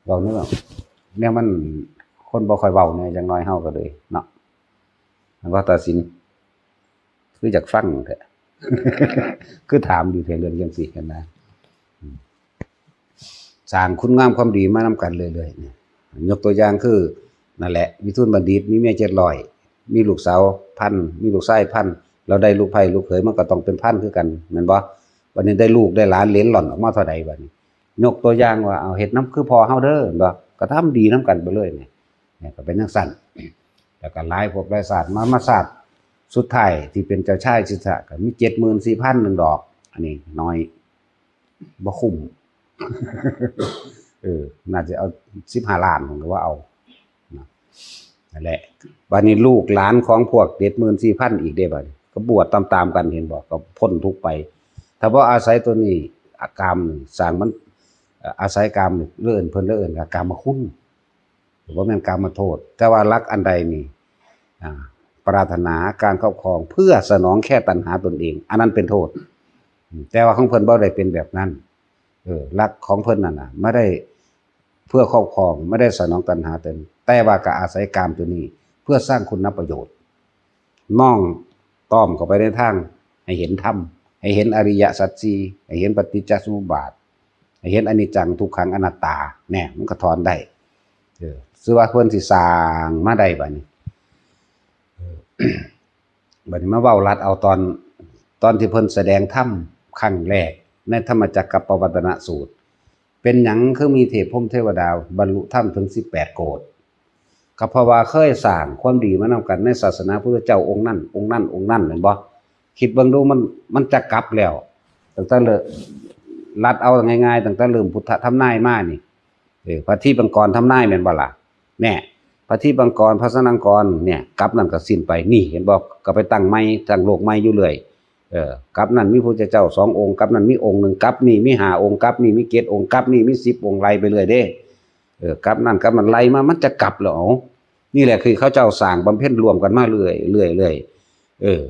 เว้าแนว แนวมันคนบ่ค่อยเว้าแน่ จักหน่อยเฮาก็เลยเนาะ ว่าตัดสิน คืออยากฟังแท้ คือถามดีแท้เรื่องจั่งซี้หั้นนะ อืม สร้างคุณงามความดีมานำกันเรื่อยๆ นี่ ยกตัวอย่างคือ นั่นแหละ วิทูลบัณฑิตมีเมียเจ็ดร้อย มีลูกสาวพัน มีลูกชายพัน เราได้ลูกไพร่ลูกเขยมันก็ต้องเป็นพันคือกัน แม่นบ่ บัดนี้ได้ลูกได้หลานเหลนหล่อนออกมาเท่าใดบัดนี้ ยกตัวอย่างว่า เอาเฮ็ดนำคือพ่อเฮาเด้อ แม่นบ่ ก็ทำดีนำกันไปเลยนี่ เนี่ยก็เป็นจั่งซั่น แล้วก็หลายภพหลายชาติมา มาชาติสุดท้ายที่เป็นเจ้าชายสิทธัตถะก็มีเจ็ดหมื่นสี่พันหนึ่งดอก อันนี้น้อย บ่คุ้ม เออ น่าจะเอาสิบห้าล้าน ผมก็ว่าเอา นะ นั่นแหละ บัดนี้ลูกหลานของพวกเจ็ดหมื่นสี่พันอีกเด้บัดนี้ ก็บวชตามๆกัน เห็นบ่ ก็พ้นทุกข์ไป ถ้าบ่อาศัยตัวนี้ กามนี่ สร้างมัน เอ่อ อาศัยกามนี่ เอิ้น เพิ่นเอิ้นว่ากามคุณ บ่แม่นกามโทษ แต่ว่าหลักอันใดนี่ อ่า ปรารถนาการครอบครองเพื่อสนองแค่ตัณหาตนเอง อันนั้นเป็นโทษ อืม แต่ว่าของเพิ่นบ่ได้เป็นแบบนั้น เออ หลักของเพิ่นนั่นน่ะ ไม่ได้เพื่อครอบครอง ไม่ได้สนองตัณหาตน แต่ว่าก็อาศัยกามตัวนี้ เพื่อสร้างคุณประโยชน์ มองต้อมเข้าไปในทางให้เห็นธรรม ให้เห็นอริยสัจสี่ ให้เห็นปฏิจจสมุปบาท ให้เห็นอนิจจังทุกขังอนัตตา เนี่ยมันก็ถอนได้ เออ ซื่อว่าเพิ่นสิสร้างมาได้บัดนี้ เออ บัดนี้มาเว้าลัดเอาตอน ตอนที่เพิ่นแสดงธรรมครั้งแรกในธรรมจักรกัปปวัตตนสูตร เป็นหยังคือมีเทพพรหมเทวดาบรรลุธรรมถึงสิบแปดโกฏ ก็เพราะว่าเคยสร้างความดีมานำกันในศาสนาพุทธเจ้าองค์นั้น องค์นั้น องค์นั้น แม่นบ่ คิดเบิ่งดูมัน มันจักกัปแล้ว ตั้งแต่เริ่ม ลัดเอาง่ายๆ ตั้งแต่เริ่มพุทธทำนายมานี่ เออ พระทิพย์มังกรทำนายแม่นบ่ล่ะ แน่ พระทิพย์มังกร พระสนังกร เนี่ย กัปนั้นก็สิ้นไป นี่เห็นบ่ ก็ไปตั้งใหม่ ตั้งโลกใหม่อยู่เรื่อย เออ กัปนั้นมีพระพุทธเจ้าสององค์ กัปนั้นมีองค์หนึ่ง กัปนี้มีห้าองค์ กัปนี้มีเจ็ดองค์ กัปนี้มีสิบองค์ ไล่ไปเรื่อยเด้ เออ กัปนั้นกัปมันไล่มา มันจักกัปแล้ว เอา นี่แหละคือเขาเจ้าสร้างบำเพ็ญร่วมกันมาเรื่อย เรื่อย เรื่อย เออ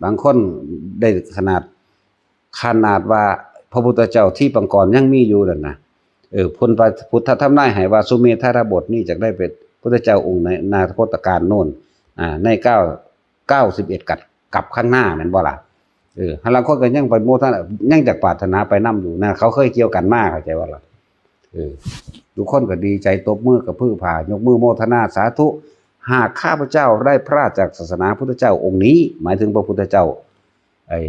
บางคนได้ขนาด ขนาดว่าพระพุทธเจ้าทิพย์มังกรยังมีอยู่นั่นนะ เออ เพิ่นว่าพุทธทำนายให้ว่าสุเมธาดาบทนี้จะได้เป็นพุทธเจ้าองค์ในอนาคตกาลโน่น อ่า ในเก้า เก้าสิบเอ็ดกัป กัปข้างหน้าแม่นบ่ล่ะ เออ หาลางคนก็ยังไปโมทนา ยังอยากปรารถนาไปนำอยู่นะ เขาเคยเกี่ยวกันมา เข้าใจบ่ล่ะ เออ ทุกคนก็ดีใจตบมือกระพือผ้า ยกมือโมทนาสาธุ หากข้าพเจ้าได้พรากจากศาสนาพุทธเจ้าองค์นี้ หมายถึงพระพุทธเจ้า ไอ้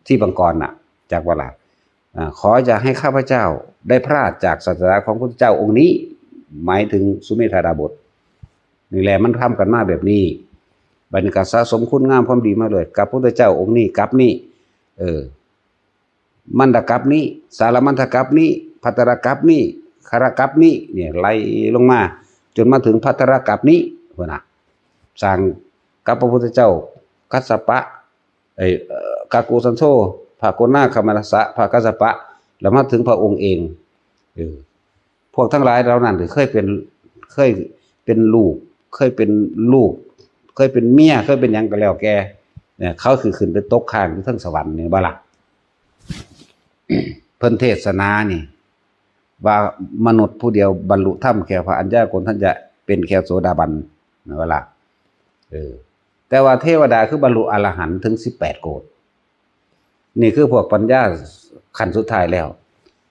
ทิพย์มังกรน่ะ จักบ่ล่ะ อ่า ขออย่าให้ข้าพเจ้าได้พรากจากศาสนาของพุทธเจ้าองค์นี้ หมายถึงสุเมธาดาบท นี่แหละมันทำกันมาแบบนี้ บัดนี้ก็สะสมคุณงามความดีมาเลย กับพุทธเจ้าองค์นี้ กัปนี้ เออ มัณฑกัปนี้ สารมัณฑกัปนี้ ภัททรกัปนี้ คารกัปนี้ เนี่ย ไล่ลงมา จนมาถึงภัททรกัปนี้ พุ้นน่ะ สร้างกับพระพุทธเจ้า กัสสปะ ไอ้ เอ่อ กาโกสันโธ พระโกนาคมนัสสะ พระกัสสปะ แล้วมาถึงพระองค์เอง เออ พวกทั้งหลายเหล่านั้นที่เคยเป็น เคยเป็นลูก เคยเป็นลูก เคยเป็นเมีย เคยเป็นหยังก็แล้วแก่ เนี่ย เขาคือขึ้นไปตกค้างอยู่เทิงสวรรค์นี่บ่ล่ะ เพิ่นเทศนานี่ ว่ามนุษย์ผู้เดียวบรรลุธรรมแค่พระอัญญาโกณฑัญจะเป็นแค่โสดาบัน นั่นบ่ล่ะ เออ แต่ว่าเทวดาคือบรรลุอรหันต์ถึงสิบแปดโกฏ นี่คือพวกปัญญาขั้นสุดท้ายแล้ว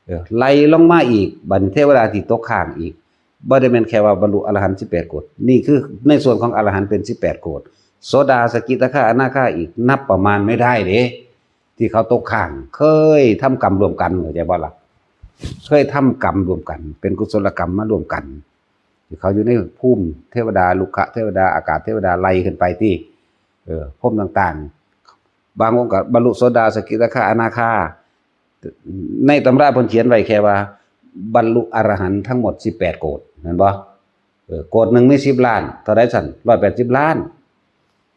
เออ ไล่ลงมาอีก บัดนี้เทวดาที่ตกค้างอีก บ่ได้แม่นแค่ว่าบรรลุอรหันต์สิบแปดโกฏ นี่คือในส่วนของอรหันต์เป็นสิบแปดโกฏ โสดา สกิทาคา อนาคาอีก นับประมาณไม่ได้เด้ ที่เขาตกค้าง เคยทำกรรมร่วมกัน เข้าใจบ่ล่ะ เคยทำกรรมร่วมกัน เป็นกุศลกรรมมาร่วมกัน ที่เขาอยู่ในภูมิเทวดา รุกขเทวดา อากาศเทวดา ไล่ขึ้นไปที่ เออ ภูมิต่างๆ บางองค์ก็บรรลุโสดา สกิทาคา อนาคา ในตำราเพิ่นเขียนไว้แค่ว่า บรรลุอรหันต์ทั้งหมดสิบแปดโกฏ เห็นบ่ เออ โกฏหนึ่งมีสิบล้าน เท่าใดซั่น ร้อยแปดสิบล้าน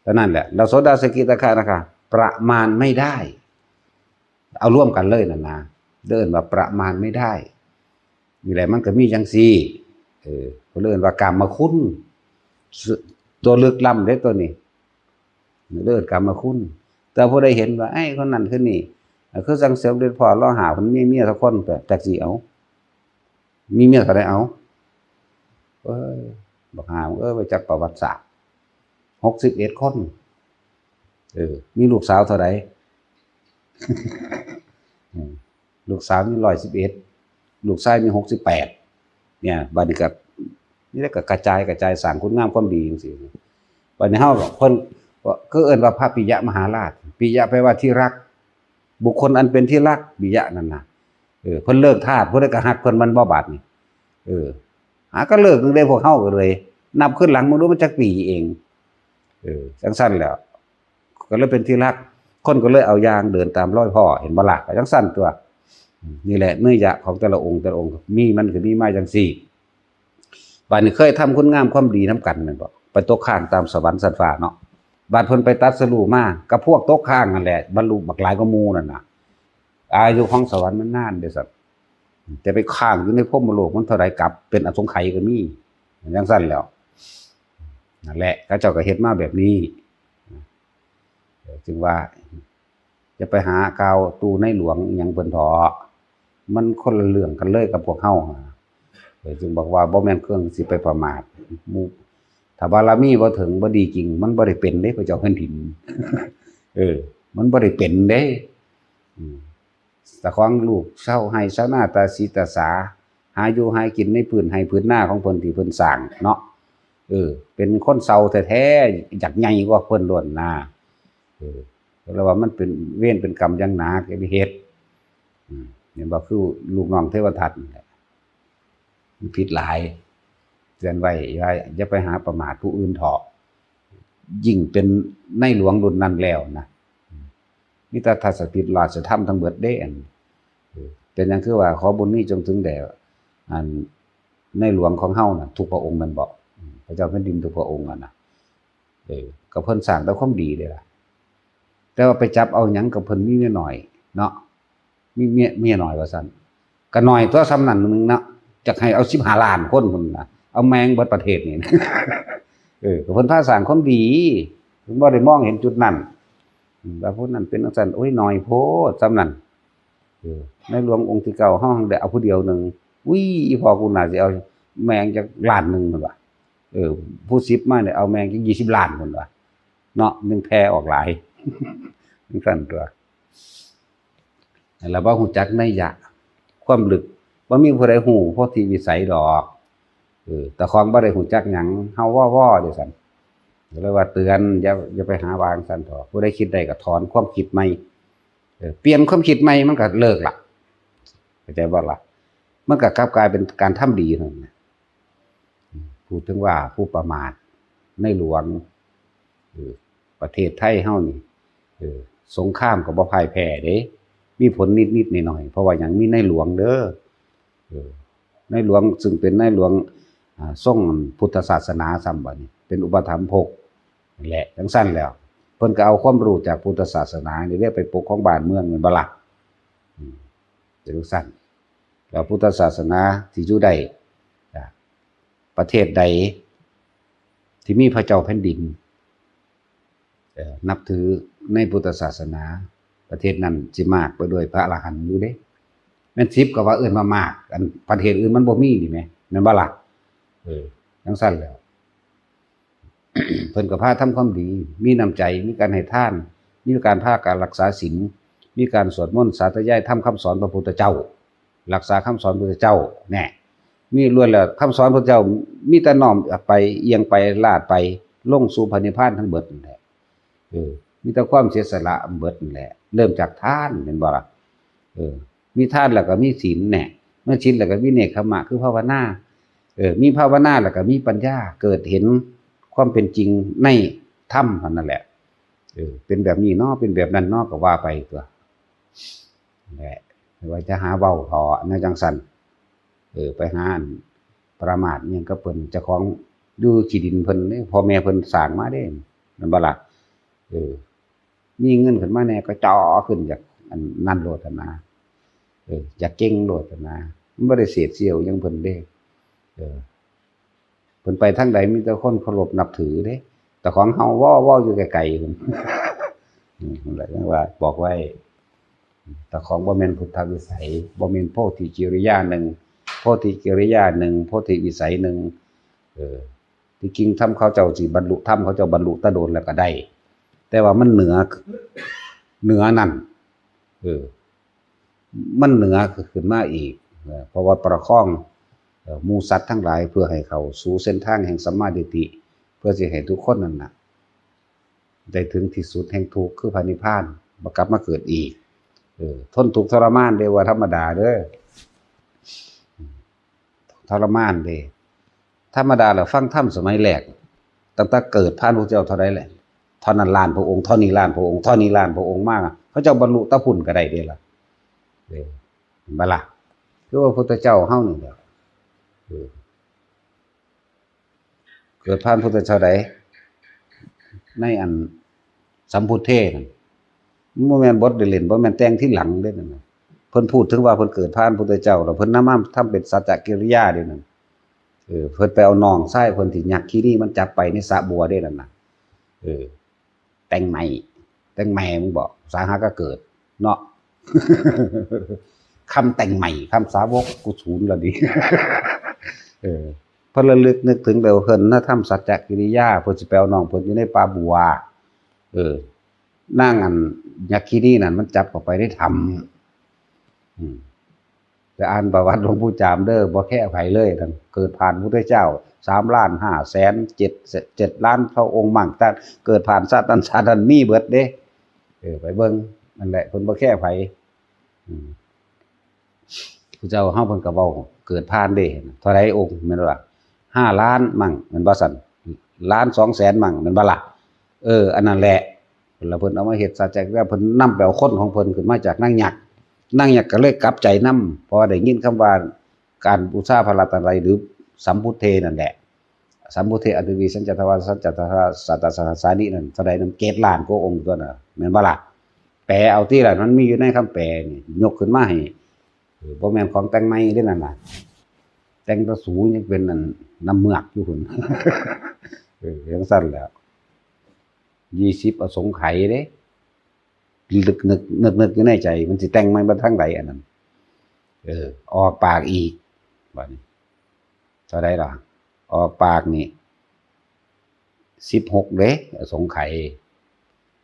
เท่านั้นแหละ แล้วโสดา สกิทาคา อนาคา ประมาณไม่ได้ เอาร่วมกันเลยนั่นนะ เอิ้นว่าประมาณไม่ได้ นี่แหละมันก็มีจังซี่ เออ เพิ่นเอิ้นว่ากามคุณ ตัวลึกล้ำเด้ตัวนี้ เอิ้นกามคุณ แต่ผู้ใดเห็นว่า ไอ้คนนั้นคนนี้ คือจังสมเด็จพ่อหล่อหาเพิ่นมีเมียสักคน ก็จักสิเอา มีเมียเท่าใดเอา เอ้ย บักห่า เอ้ย ไปจักประวัติศาสตร์ หกสิบเอ็ดคน เออ มีลูกสาวเท่าใด อืม ลูกสาวมีร้อยสิบเอ็ด ลูกชายมีหกสิบแปด เนี่ย บัดนี้ก็ นี่แหละก็กระจาย กระจายสร้างคุณงามความดีจังซี่ บัดนี้เฮาก็ เพิ่นก็คือเอิ้นว่าพระปิยมหาราช ปิยะแปลว่าที่รัก บุคคลอันเป็นที่รัก ปิยะนั่นน่ะ เออ เพิ่นเลิกทาส ผู้ใดก็ฮักเพิ่น มันบ่บาดนี่ เออ หาก็เลิกตั้งแต่พวกเฮาก็เลย นับขึ้นหลังมึงดูมันจักปีเอง เออ จังซั่นแหล้ว ก็เลยเป็นที่รัก คนก็เลยเอาอย่างเดินตามรอยพ่อ เห็นบ่ล่ะ ก็จังซั่นตัว นี่แหละเนยยะของแต่ละองค์ แต่ละองค์ มีมันก็มีมาจังซี่ บัดนี้เคยทำคุณงามความดีนำกันแม่นบ่ ไปตกค้างตามสวรรค์ชั้นฟ้าเนาะ บัดเพิ่นไปตรัสรู้มา กับพวกตกค้างนั่นแหละ บรรลุบักหลายกว่าหมู่นั่นน่ะ อายุของสวรรค์มันนานเด้อซั่น แต่ไปค้างอยู่ในพรหมโลกมันเท่าใดกัป เป็นอสงไขยก็มี จังซั่นแหล้ว นั่นแหละ เขาเจ้าก็เฮ็ดมาแบบนี้ จึงว่า อย่าไปหากล่าวตู่ในหลวงอิหยังเพิ่นเถาะ มันคนละเรื่องกันเลยกับพวกเฮา เออ จึงบอกว่าบ่แม่นเครื่องสิไปประมาท หมู่ ถ้าบารมีบ่ถึง บ่ดีจริง มันบ่ได้เป็นเด้ พระเจ้าแผ่นดิน เออ มันบ่ได้เป็นเด้ อืม เจ้าของลูกชาวไร่ชาวนาตาสีตาสา หาอยู่หากินในพื้นไร่พื้นนาของเพิ่นที่เพิ่นสร้างเนาะ เออ เป็นคนเฒ่าแท้ๆ อยากใหญ่กว่าเพิ่นล้วนหน้า เออ แล้วว่ามันเป็นเวรเป็นกรรมอย่างหนัก อย่าไปเฮ็ด อืม เห็นบ่ คือลูกน้องเทวทัตนี่แหละ มันผิดหลาย เตือนไว้ อย่า อย่าไปหาประมาทผู้อื่นเถาะ ยิ่งเป็นในหลวงรุ่นนั้นแล้วนะ มีแต่ทัศกิจราชธรรมทั้งเบิดเด้ อัน เออ เป็นหยังคือว่า ขอบุญนี้จงถึงแด่ อัน ในหลวงของเฮาน่ะ ทุกพระองค์แม่นบ่ อืม พระเจ้าแผ่นดินทุกพระองค์อะนะ เออ ก็เพิ่นสร้างแต่ความดีเด้ล่ะ แต่ว่าไปจับเอาหยังกับเพิ่น มีเมียน้อยเนาะ มีเมีย เมียน้อยว่าซั่น ก็น้อยตัวส่ำนั้นหนึ่งเนาะ จักให้เอาสิบห้าล้านคนพุ้นนะ เอาแม่งเบิดประเทศนี่นะ เออ ก็เพิ่นพาสร้างความดี เพิ่นบ่ได้มองเห็นจุดนั้น อืม ว่าผู้นั้นเป็นจั่งซั่น โอ้ย น้อยโพดส่ำนั้น เออ ในหลวงองค์ที่เก้า เฮาได้เอาผู้เดียวหนึ่ง อุ้ย อีพ่อกูน่าสิเอาแม่งจักล้านหนึ่งพุ้นว่ะ เออ ผู้สิบมาเนี่ยเอาแม่งจักยี่สิบล้านพุ้นว่ะ เนาะ มันแผ่ออกหลาย จั่งซั่นตัว แล้วบ่ฮู้จักนัยยะ ความลึก บ่มีผู้ใดฮู้โพธิวิสัยดอก เออ เจ้าของบ่ได้ฮู้จักหยัง เฮาว่อๆ เด้ซั่น ก็เลยว่าเตือน อย่า อย่าไปหาว่าจั่งซั่นเถาะ ผู้ใดคิดได้ก็ถอนความคิดใหม่ เออ เปลี่ยนความคิดใหม่ มันก็เลิกละ เข้าใจบ่ล่ะ มันก็กลับกลายเป็นการทำดีเท่านั้นนะ พูดถึงว่าผู้ประมาทในหลวง เออ ประเทศไทยเฮานี่ เออ สงครามก็บ่พ่ายแพ้เด้ มีผลนิดๆ หน่อยๆ เพราะว่าหยัง มีในหลวงเด้อ เออ ในหลวงซึ่งเป็นในหลวง อ่า ทรงพุทธศาสนาซ้ำบัดนี้ เป็นอุปถัมภกนั่นแหละ จั่งซั่นแล้ว เพิ่นก็เอาความรู้จากพุทธศาสนานี่แหละไปปกครองบ้านเมืองแม่นบ่ล่ะ อืม เป็นจั่งซั่น แล้วพุทธศาสนาสิอยู่ได้ อ่า ประเทศใดที่มีพระเจ้าแผ่นดิน เอ่อ นับถือในพุทธศาสนา ประเทศนั้นสิมากไปด้วยพระอรหันต์อยู่เด้ แม่นสิบก็ว่าเอิ้นว่ามาก อันประเทศอื่นมันบ่มีนี่แหม แม่นบ่ล่ะ เออ จั่งซั่นแล้ว เพิ่นก็พาทำความดี มีน้ำใจ มีการให้ทาน มีการพาการรักษาศีล มีการสวดมนต์สาธยายธรรมคำสอนพระพุทธเจ้า รักษาคำสอนพระพุทธเจ้า แน่ มีล้วนแล้วคำสอนพระเจ้า มีแต่น้อมไป เอียงไป ลาดไป ลงสู่พระนิพพานทั้งเบิดนั่นแหละ เออ มีแต่ความเสียสละเบิดนั่นแหละ เริ่มจากทาน แม่นบ่ล่ะ เออ มีทานแล้วก็มีศีลแน่ มีศีลแล้วก็มีเนกขัมมะ คือภาวนา เออ มีภาวนาแล้วก็มีปัญญา เกิดเห็นความเป็นจริงในธรรมเท่านั้นแหละ เออ เป็นแบบนี้เนาะ เป็นแบบนั้นเนาะ ก็ว่าไปตัว แหละ ว่าจะหาเว้าเถาะ แนวจั่งซั่น เออ ไปหาอันประมาทอิหยังกับเพิ่น เจ้าของอยู่ขี้ดินเพิ่นเด้ พ่อแม่เพิ่นสร้างมาเด้ แม่นบ่ล่ะ เออ มีเงินขึ้นมาแน่ก็จ่อขึ้นอยากอันนั้นโลดหั้นนะ เออ อยากเก่งโลดหั้นนะ มันบ่ได้เสียดเสี้ยวหยังเพิ่นเด้ เออ เพิ่นไปทางใดมีแต่คนเคารพนับถือเด้ แต่ของเฮาว่อๆ อยู่ไกลๆ พุ้น อืม นั่นแหละ จั่งว่าบอกไว้ แต่ของบ่แม่นพุทธวิสัย บ่แม่นโพธิกิริยาหนึ่ง โพธิกิริยาหนึ่ง โพธิวิสัยหนึ่ง เออ ที่จริงธรรมเขาเจ้าสิบรรลุธรรมเขาเจ้าบรรลุแต่โดนแล้วก็ได้ แต่ว่ามันเหนือ เหนือนั่น เออ มันเหนือขึ้นมาอีก เออ เพราะว่าประคอง เอ่อ หมู่สัตว์ทั้งหลายเพื่อให้เข้าสู่เส้นทางแห่งสัมมาทิฏฐิ เพื่อสิให้ทุกคนนั่นน่ะ ได้ถึงที่สุดแห่งทุกข์คือพระนิพพาน บ่กลับมาเกิดอีก เออ ทนทุกข์ทรมานเด้ ว่าธรรมดาเด้อ ทรมานเด้ ธรรมดาแล้วฟังธรรมสมัยแรก ตั้งแต่เกิดผ่านพระเจ้าเท่าใดแหละ เท่านั้นล้านพระองค์ เท่านี้ล้านพระองค์ เท่านี้ล้านพระองค์มา เขาเจ้าบรรลุแต่พุ้นก็ได้เด้ล่ะ เออ เห็นบ่ล่ะ คือว่าพุทธเจ้าเฮานี่แหละ เออ เกิดผ่านพุทธเจ้าใด ในอันสัมพุทเทนั่น มันบ่แม่นบทเล่นๆ บ่แม่นแต่งทีหลังเด้นั่นน่ะ เพิ่นพูดถึงว่าเพิ่นเกิดผ่านพุทธเจ้า แล้วเพิ่นนำมาทำเป็นสัจจกิริยาเด้นั่น เออ เพิ่นไปเอาน้องชายเพิ่นที่ยักษ์คิรีมันจับไปในสระบัวเด้นั่นน่ะ เออ แต่งใหม่ แต่งใหม่มึงบอก สาหาก็เกิด เนาะ คำแต่งใหม่ คำสาวกกูศูนย์ละดิ เออ เพิ่นระลึกนึกถึงแล้วเพิ่นนะทำสัจจกิริยา เพิ่นสิไปเอาน้องเพิ่นอยู่ในป่าบัว เออ นางอันยักขินีนั่นมันจับเข้าไปในถ้ำ อืม ไปอ่านประวัติหลวงปู่จามเด้อ บ่แค่ไผเลยนั่น เกิดผ่านพุทธเจ้า สามล้านห้าแสนเจ็ด เจ็ดล้านพระองค์มั่ง แต่เกิดผ่านชาตินั้นชาตินั้นมีเบิดเด้ เออ ไปเบิ่ง นั่นแหละ เพิ่นบ่แค่ไผ อืม ผู้เจ้าเฮาเพิ่นก็เว้า เกิดผ่านเด้ เท่าใดองค์ แม่นบ่ล่ะ ห้าล้านมั่ง แม่นบ่ซั่น ล้านสองแสนมั่ง แม่นบ่ล่ะ เออ อันนั้นแหละ แล้วเพิ่นเอามาเฮ็ดสัจจะ แล้วเพิ่นนำไปเอาคนของเพิ่นขึ้นมาจากนางยักษ์ นางยักษ์ก็เลยกลับใจนำ เพราะว่าได้ยินคำว่าการบูชาพระรัตนตรัย หรือสัมพุทเทนั่นแหละ สัมพุทเทอปริวี สัญจัตถวา สัญจัตถวา สัตตสหัสสานิ นั่น เท่าใดนั่น เจ็ดล้านกว่าองค์ตั๊วน่ะ แม่นบ่ล่ะ แปลเอาติล่ะ มันมีอยู่ในคำแปลนี่ ยกขึ้นมาให้ เออ บ่แม่นของแต่งใหม่เด้นั่นน่ะ แต่งแต่สูยังเป็นอันน้ำเมือกอยู่พุ้น เออ จั่งซั้นแหล้ว ยี่สิบอสงไขยเด้ นึก นึก นึก นึกอยู่ในใจ มันสิแต่งใหม่บ่ทางใดอันนั้น เออ ออกปากอีก บัดนี้ เท่าใดล่ะ ออกปากนี่ สิบหกเด้ อสงไขย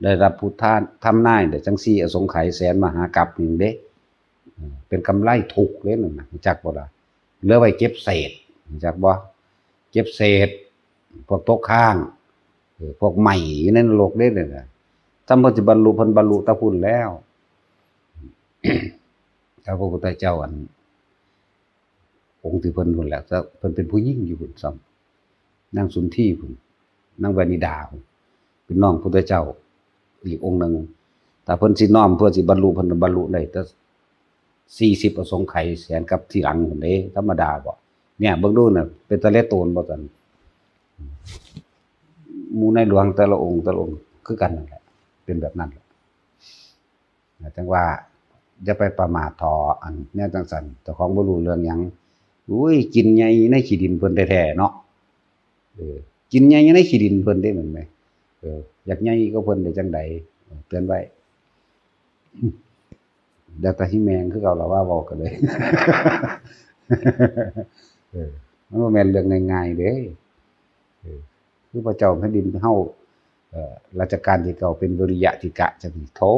ได้รับพุทธา ทำนายได้จั่งซี่ อสงไขยแสนมหากัปหนึ่งเด้ เออ เป็นกำไรถูกเด้นั่นน่ะ รู้จักบ่ล่ะ เหลือไว้เก็บเศษ รู้จักบ่ เก็บเศษ พวกตกค้าง เออ พวกไหม้อยู่ในนรกเด้นั่นน่ะ ถ้าเพิ่นสิบรรลุ เพิ่นบรรลุแต่พุ้นแล้ว ถ้าพระพุทธเจ้าอัน องค์ที่เพิ่นพุ้นแหละ แต่เพิ่นเป็นผู้หญิงอยู่พุ้นซ้ำ นางสุนทรีพุ้น นางวนิดาพุ้น เป็นน้องพุทธเจ้า อีกองค์หนึ่ง ถ้าเพิ่นสิน้อมเพื่อสิบรรลุ เพิ่นบรรลุได้แต่สี่สิบอสงไขยแสนกัปทีหลังพุ้นเด้ ธรรมดาบ่ เนี่ย เบิ่งดูน่ะ เป็นตาเลโตนบ่ซั่น หมู่ในหลวงแต่ละองค์ แต่ละองค์คือกันนั่นแหละ เป็นแบบนั้นแหละ จั่งว่าอย่าไปประมาทเถาะ อันแนวจั่งซั้น เจ้าของบ่รู้เรื่องหยัง อุ้ย กินใหญ่ในขี้ดินเพิ่นแท้ๆเนาะ เออ กินใหญ่ในขี้ดินเพิ่นเด้ แม่นไหม เออ อยากใหญ่กว่าเพิ่นได้จั่งใด เออ เตือนไว้ เดี๋ยวแต่ที่แมงคือเก่าละว่าเว้ากันเลย เออ มันบ่แม่นเรื่องง่ายๆเด้ เออ คือพระเจ้าแผ่นดินเฮา เอ่อ รัชกาลที่เก้าเป็นวิริยะทิกะจั่งซี้ โธ่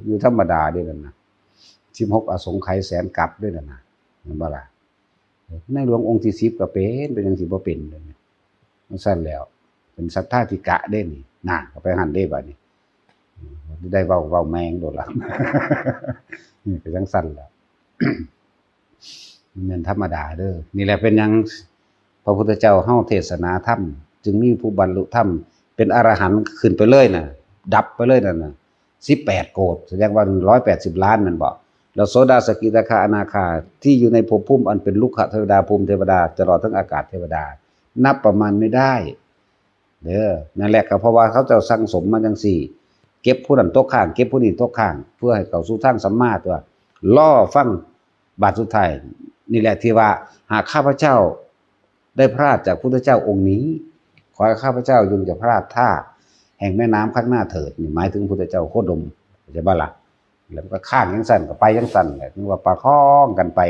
อยู่ธรรมดาเด้นั่นน่ะ สิบหกอสงไขยแสนกัปเด้นั่นน่ะ แม่นบ่ล่ะ ในหลวงองค์ที่สิบก็เป็น เป็นหยังสิบ่เป็น จั่งซั้นแล้ว เป็นศรัทธาทิกะเด้นี่ น่ะ ก็ไปหั่นเด้บัดนี้ ได้เว้า เว้าแมงโดดละ นี่ก็จั่งซั้นแหละ มันแม่นธรรมดาเด้อ นี่แหละเป็นหยังพระพุทธเจ้าเฮาเทศนาธรรม จึงมีผู้บรรลุธรรม เป็นอรหันต์ขึ้นไปเลยน่ะ ดับไปเลยนั่นน่ะ สิบแปดโกฏ แสดงว่าหนึ่งร้อยแปดสิบล้านนั่นบ่ แล้วโสดา สกิทาคา อนาคา ที่อยู่ในภพภูมิอันเป็นลุกขเทวดา ภูมิเทวดา ตลอดทั้งอากาศเทวดา นับประมาณไม่ได้ เด้อ นั่นแหละก็เพราะว่าเขาเจ้าสั่งสมมาจั่งซี้ เก็บผู้นั้นตกค้าง เก็บผู้นี้ตกค้าง เพื่อให้เข้าสู่ทางสัมมาตั๊ว รอฟังบาทสุดท้าย นี่แหละที่ว่า หากข้าพเจ้าได้พลาดจากพุทธเจ้าองค์นี้ ขอให้ข้าพเจ้าจงอย่าพลาดท่าแห่งแม่น้ำข้างหน้าเถิด นี่หมายถึงพุทธเจ้าโคดม เข้าใจบ่ล่ะ แล้วก็ค้างจั่งซั้นก็ไปจั่งซั้นแหละ นึกว่าประคองกันไป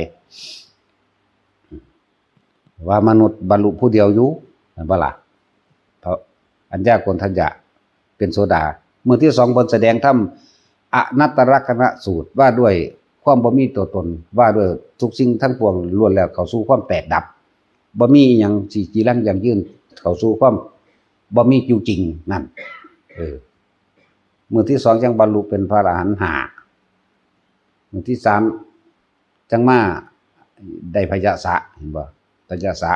ว่ามนุษย์บรรลุผู้เดียวอยู่ แม่นบ่ล่ะ พระอัญญาโกณฑัญญะเป็นโสดา มื้อที่สองเพิ่นแสดงธรรมอนัตตลักษณสูตร ว่าด้วยความบ่มีตัวตน ว่าด้วยทุกสิ่งทั้งปวงล้วนแล้วเข้าสู่ความแตกดับ บ่มีอิหยังสิจีรังยั่งยืน เข้าสู่ความบ่มีอยู่จริงนั่น เออ มื้อที่สองจั่งบรรลุเป็นพระอรหันต์ห้า มื้อที่สามจั่งมาได้พยสะ เห็นบ่ พยสะ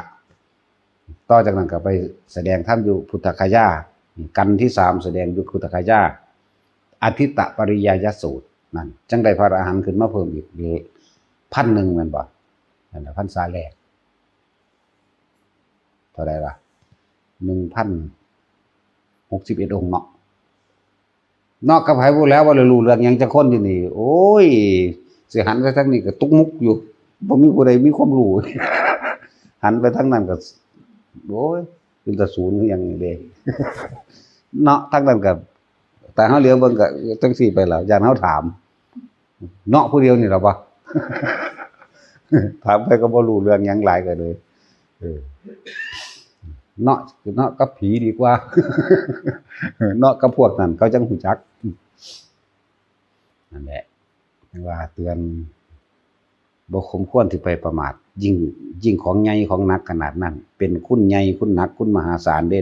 ต่อจากนั้นก็ไปแสดงธรรมอยู่พุทธคยา กันที่สามแสดงอยู่พุทธคยา อทิตตปริยายสูตร นั่น จั่งได้พระอรหันต์ขึ้นมาเพิ่มอีกพันหนึ่ง แม่นบ่ นั่นแหละพรรษาแรก เท่าใดล่ะ หนึ่งพันหกสิบเอ็ดองค์เนาะ เนาะ กับไผพูดแล้วว่ารู้เรื่องหยังจักคนอยู่นี่ โอ้ย สิหันไปทางนี้ก็ตุกมุกอยู่ บ่มีผู้ใดมีความรู้ หันไปทางนั้นก็ โอ้ย เป็นตาศูนย์คือหยังนี่เด้ เนาะ ทางนั้นก็ แต่เฮาเหลียวเบิ่งก็จั่งซี้ไปแล้ว ย่านเฮาถาม เนาะ ผู้เดียวนี่ล่ะวะ ถามไปก็บ่รู้เรื่องหยังหลายก็เลย เออ เนาะ เนาะกับผีดีกว่า เนาะกับพวกนั้นเขาจั่งฮู้จัก นั่นแหละ ว่าเตือน บ่สมควรที่ไปประมาท ยิ่ง ยิ่งของใหญ่ของหนักขนาดนั้น เป็นคุณใหญ่คุณหนักคุณมหาศาลเด้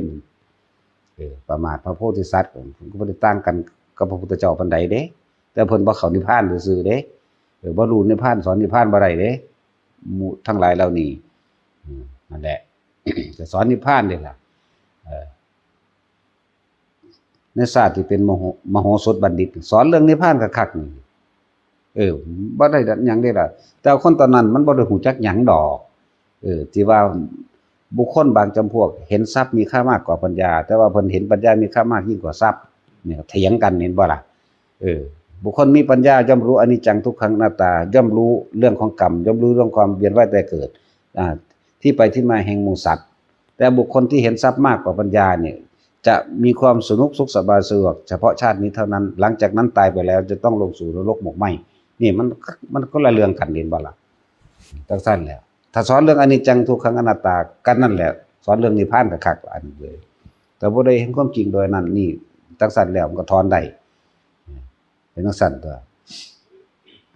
เออ ประมาทพระโพธิสัตว์ ก็บ่ได้ต่างกันกับพระพุทธเจ้าปานใดเด้ แต่เพิ่นบ่เข้านิพพานซื่อๆเด้ เออ บ่รู้นิพพาน สอนนิพพานบ่ได้เด้ หมู่ทั้งหลายเหล่านี้ อืม นั่นแหละ จะสอนนิพพานเด้ล่ะ เออ ในชาติที่เป็นมโห มโหสถบัณฑิต สอนเรื่องนิพพานคักๆนี่ เออ บ่ได้หยังเด้ล่ะ แต่คนตอนนั้นมันบ่ได้ฮู้จักหยังดอก เออ ที่ว่าบุคคลบางจำพวกเห็นทรัพย์มีค่ามากกว่าปัญญา แต่ว่าเพิ่นเห็นปัญญามีค่ามากยิ่งกว่าทรัพย์ เนี่ย เถียงกัน เห็นบ่ล่ะ เออ บุคคลมีปัญญาย่อมรู้อนิจจังทุกขังอนัตตา ย่อมรู้เรื่องของกรรม ย่อมรู้เรื่องความเวียนว่ายตายเกิด อ่า ที่ไปที่มาแห่งหมู่สัตว์ แต่บุคคลที่เห็นทรัพย์มากกว่าปัญญาเนี่ย จะมีความสนุกสุขสบายสะดวกเฉพาะชาตินี้เท่านั้น หลังจากนั้นตายไปแล้วจะต้องลงสู่นรกหมกไหม้ นี่มัน มันคนละเรื่องกัน เห็นบ่ล่ะ จั่งซั้นแหละ ถ้าสอนเรื่องอนิจจังทุกขังอนัตตา ก็นั่นแหละ สอนเรื่องนิพพานคักๆ อันนี้เลย แต่บ่ได้เห็นความจริงโดยนั้นนี่ จั่งซั้นแล้วมันก็ถอนได้ เป็นจั่งซั้นตั๊ว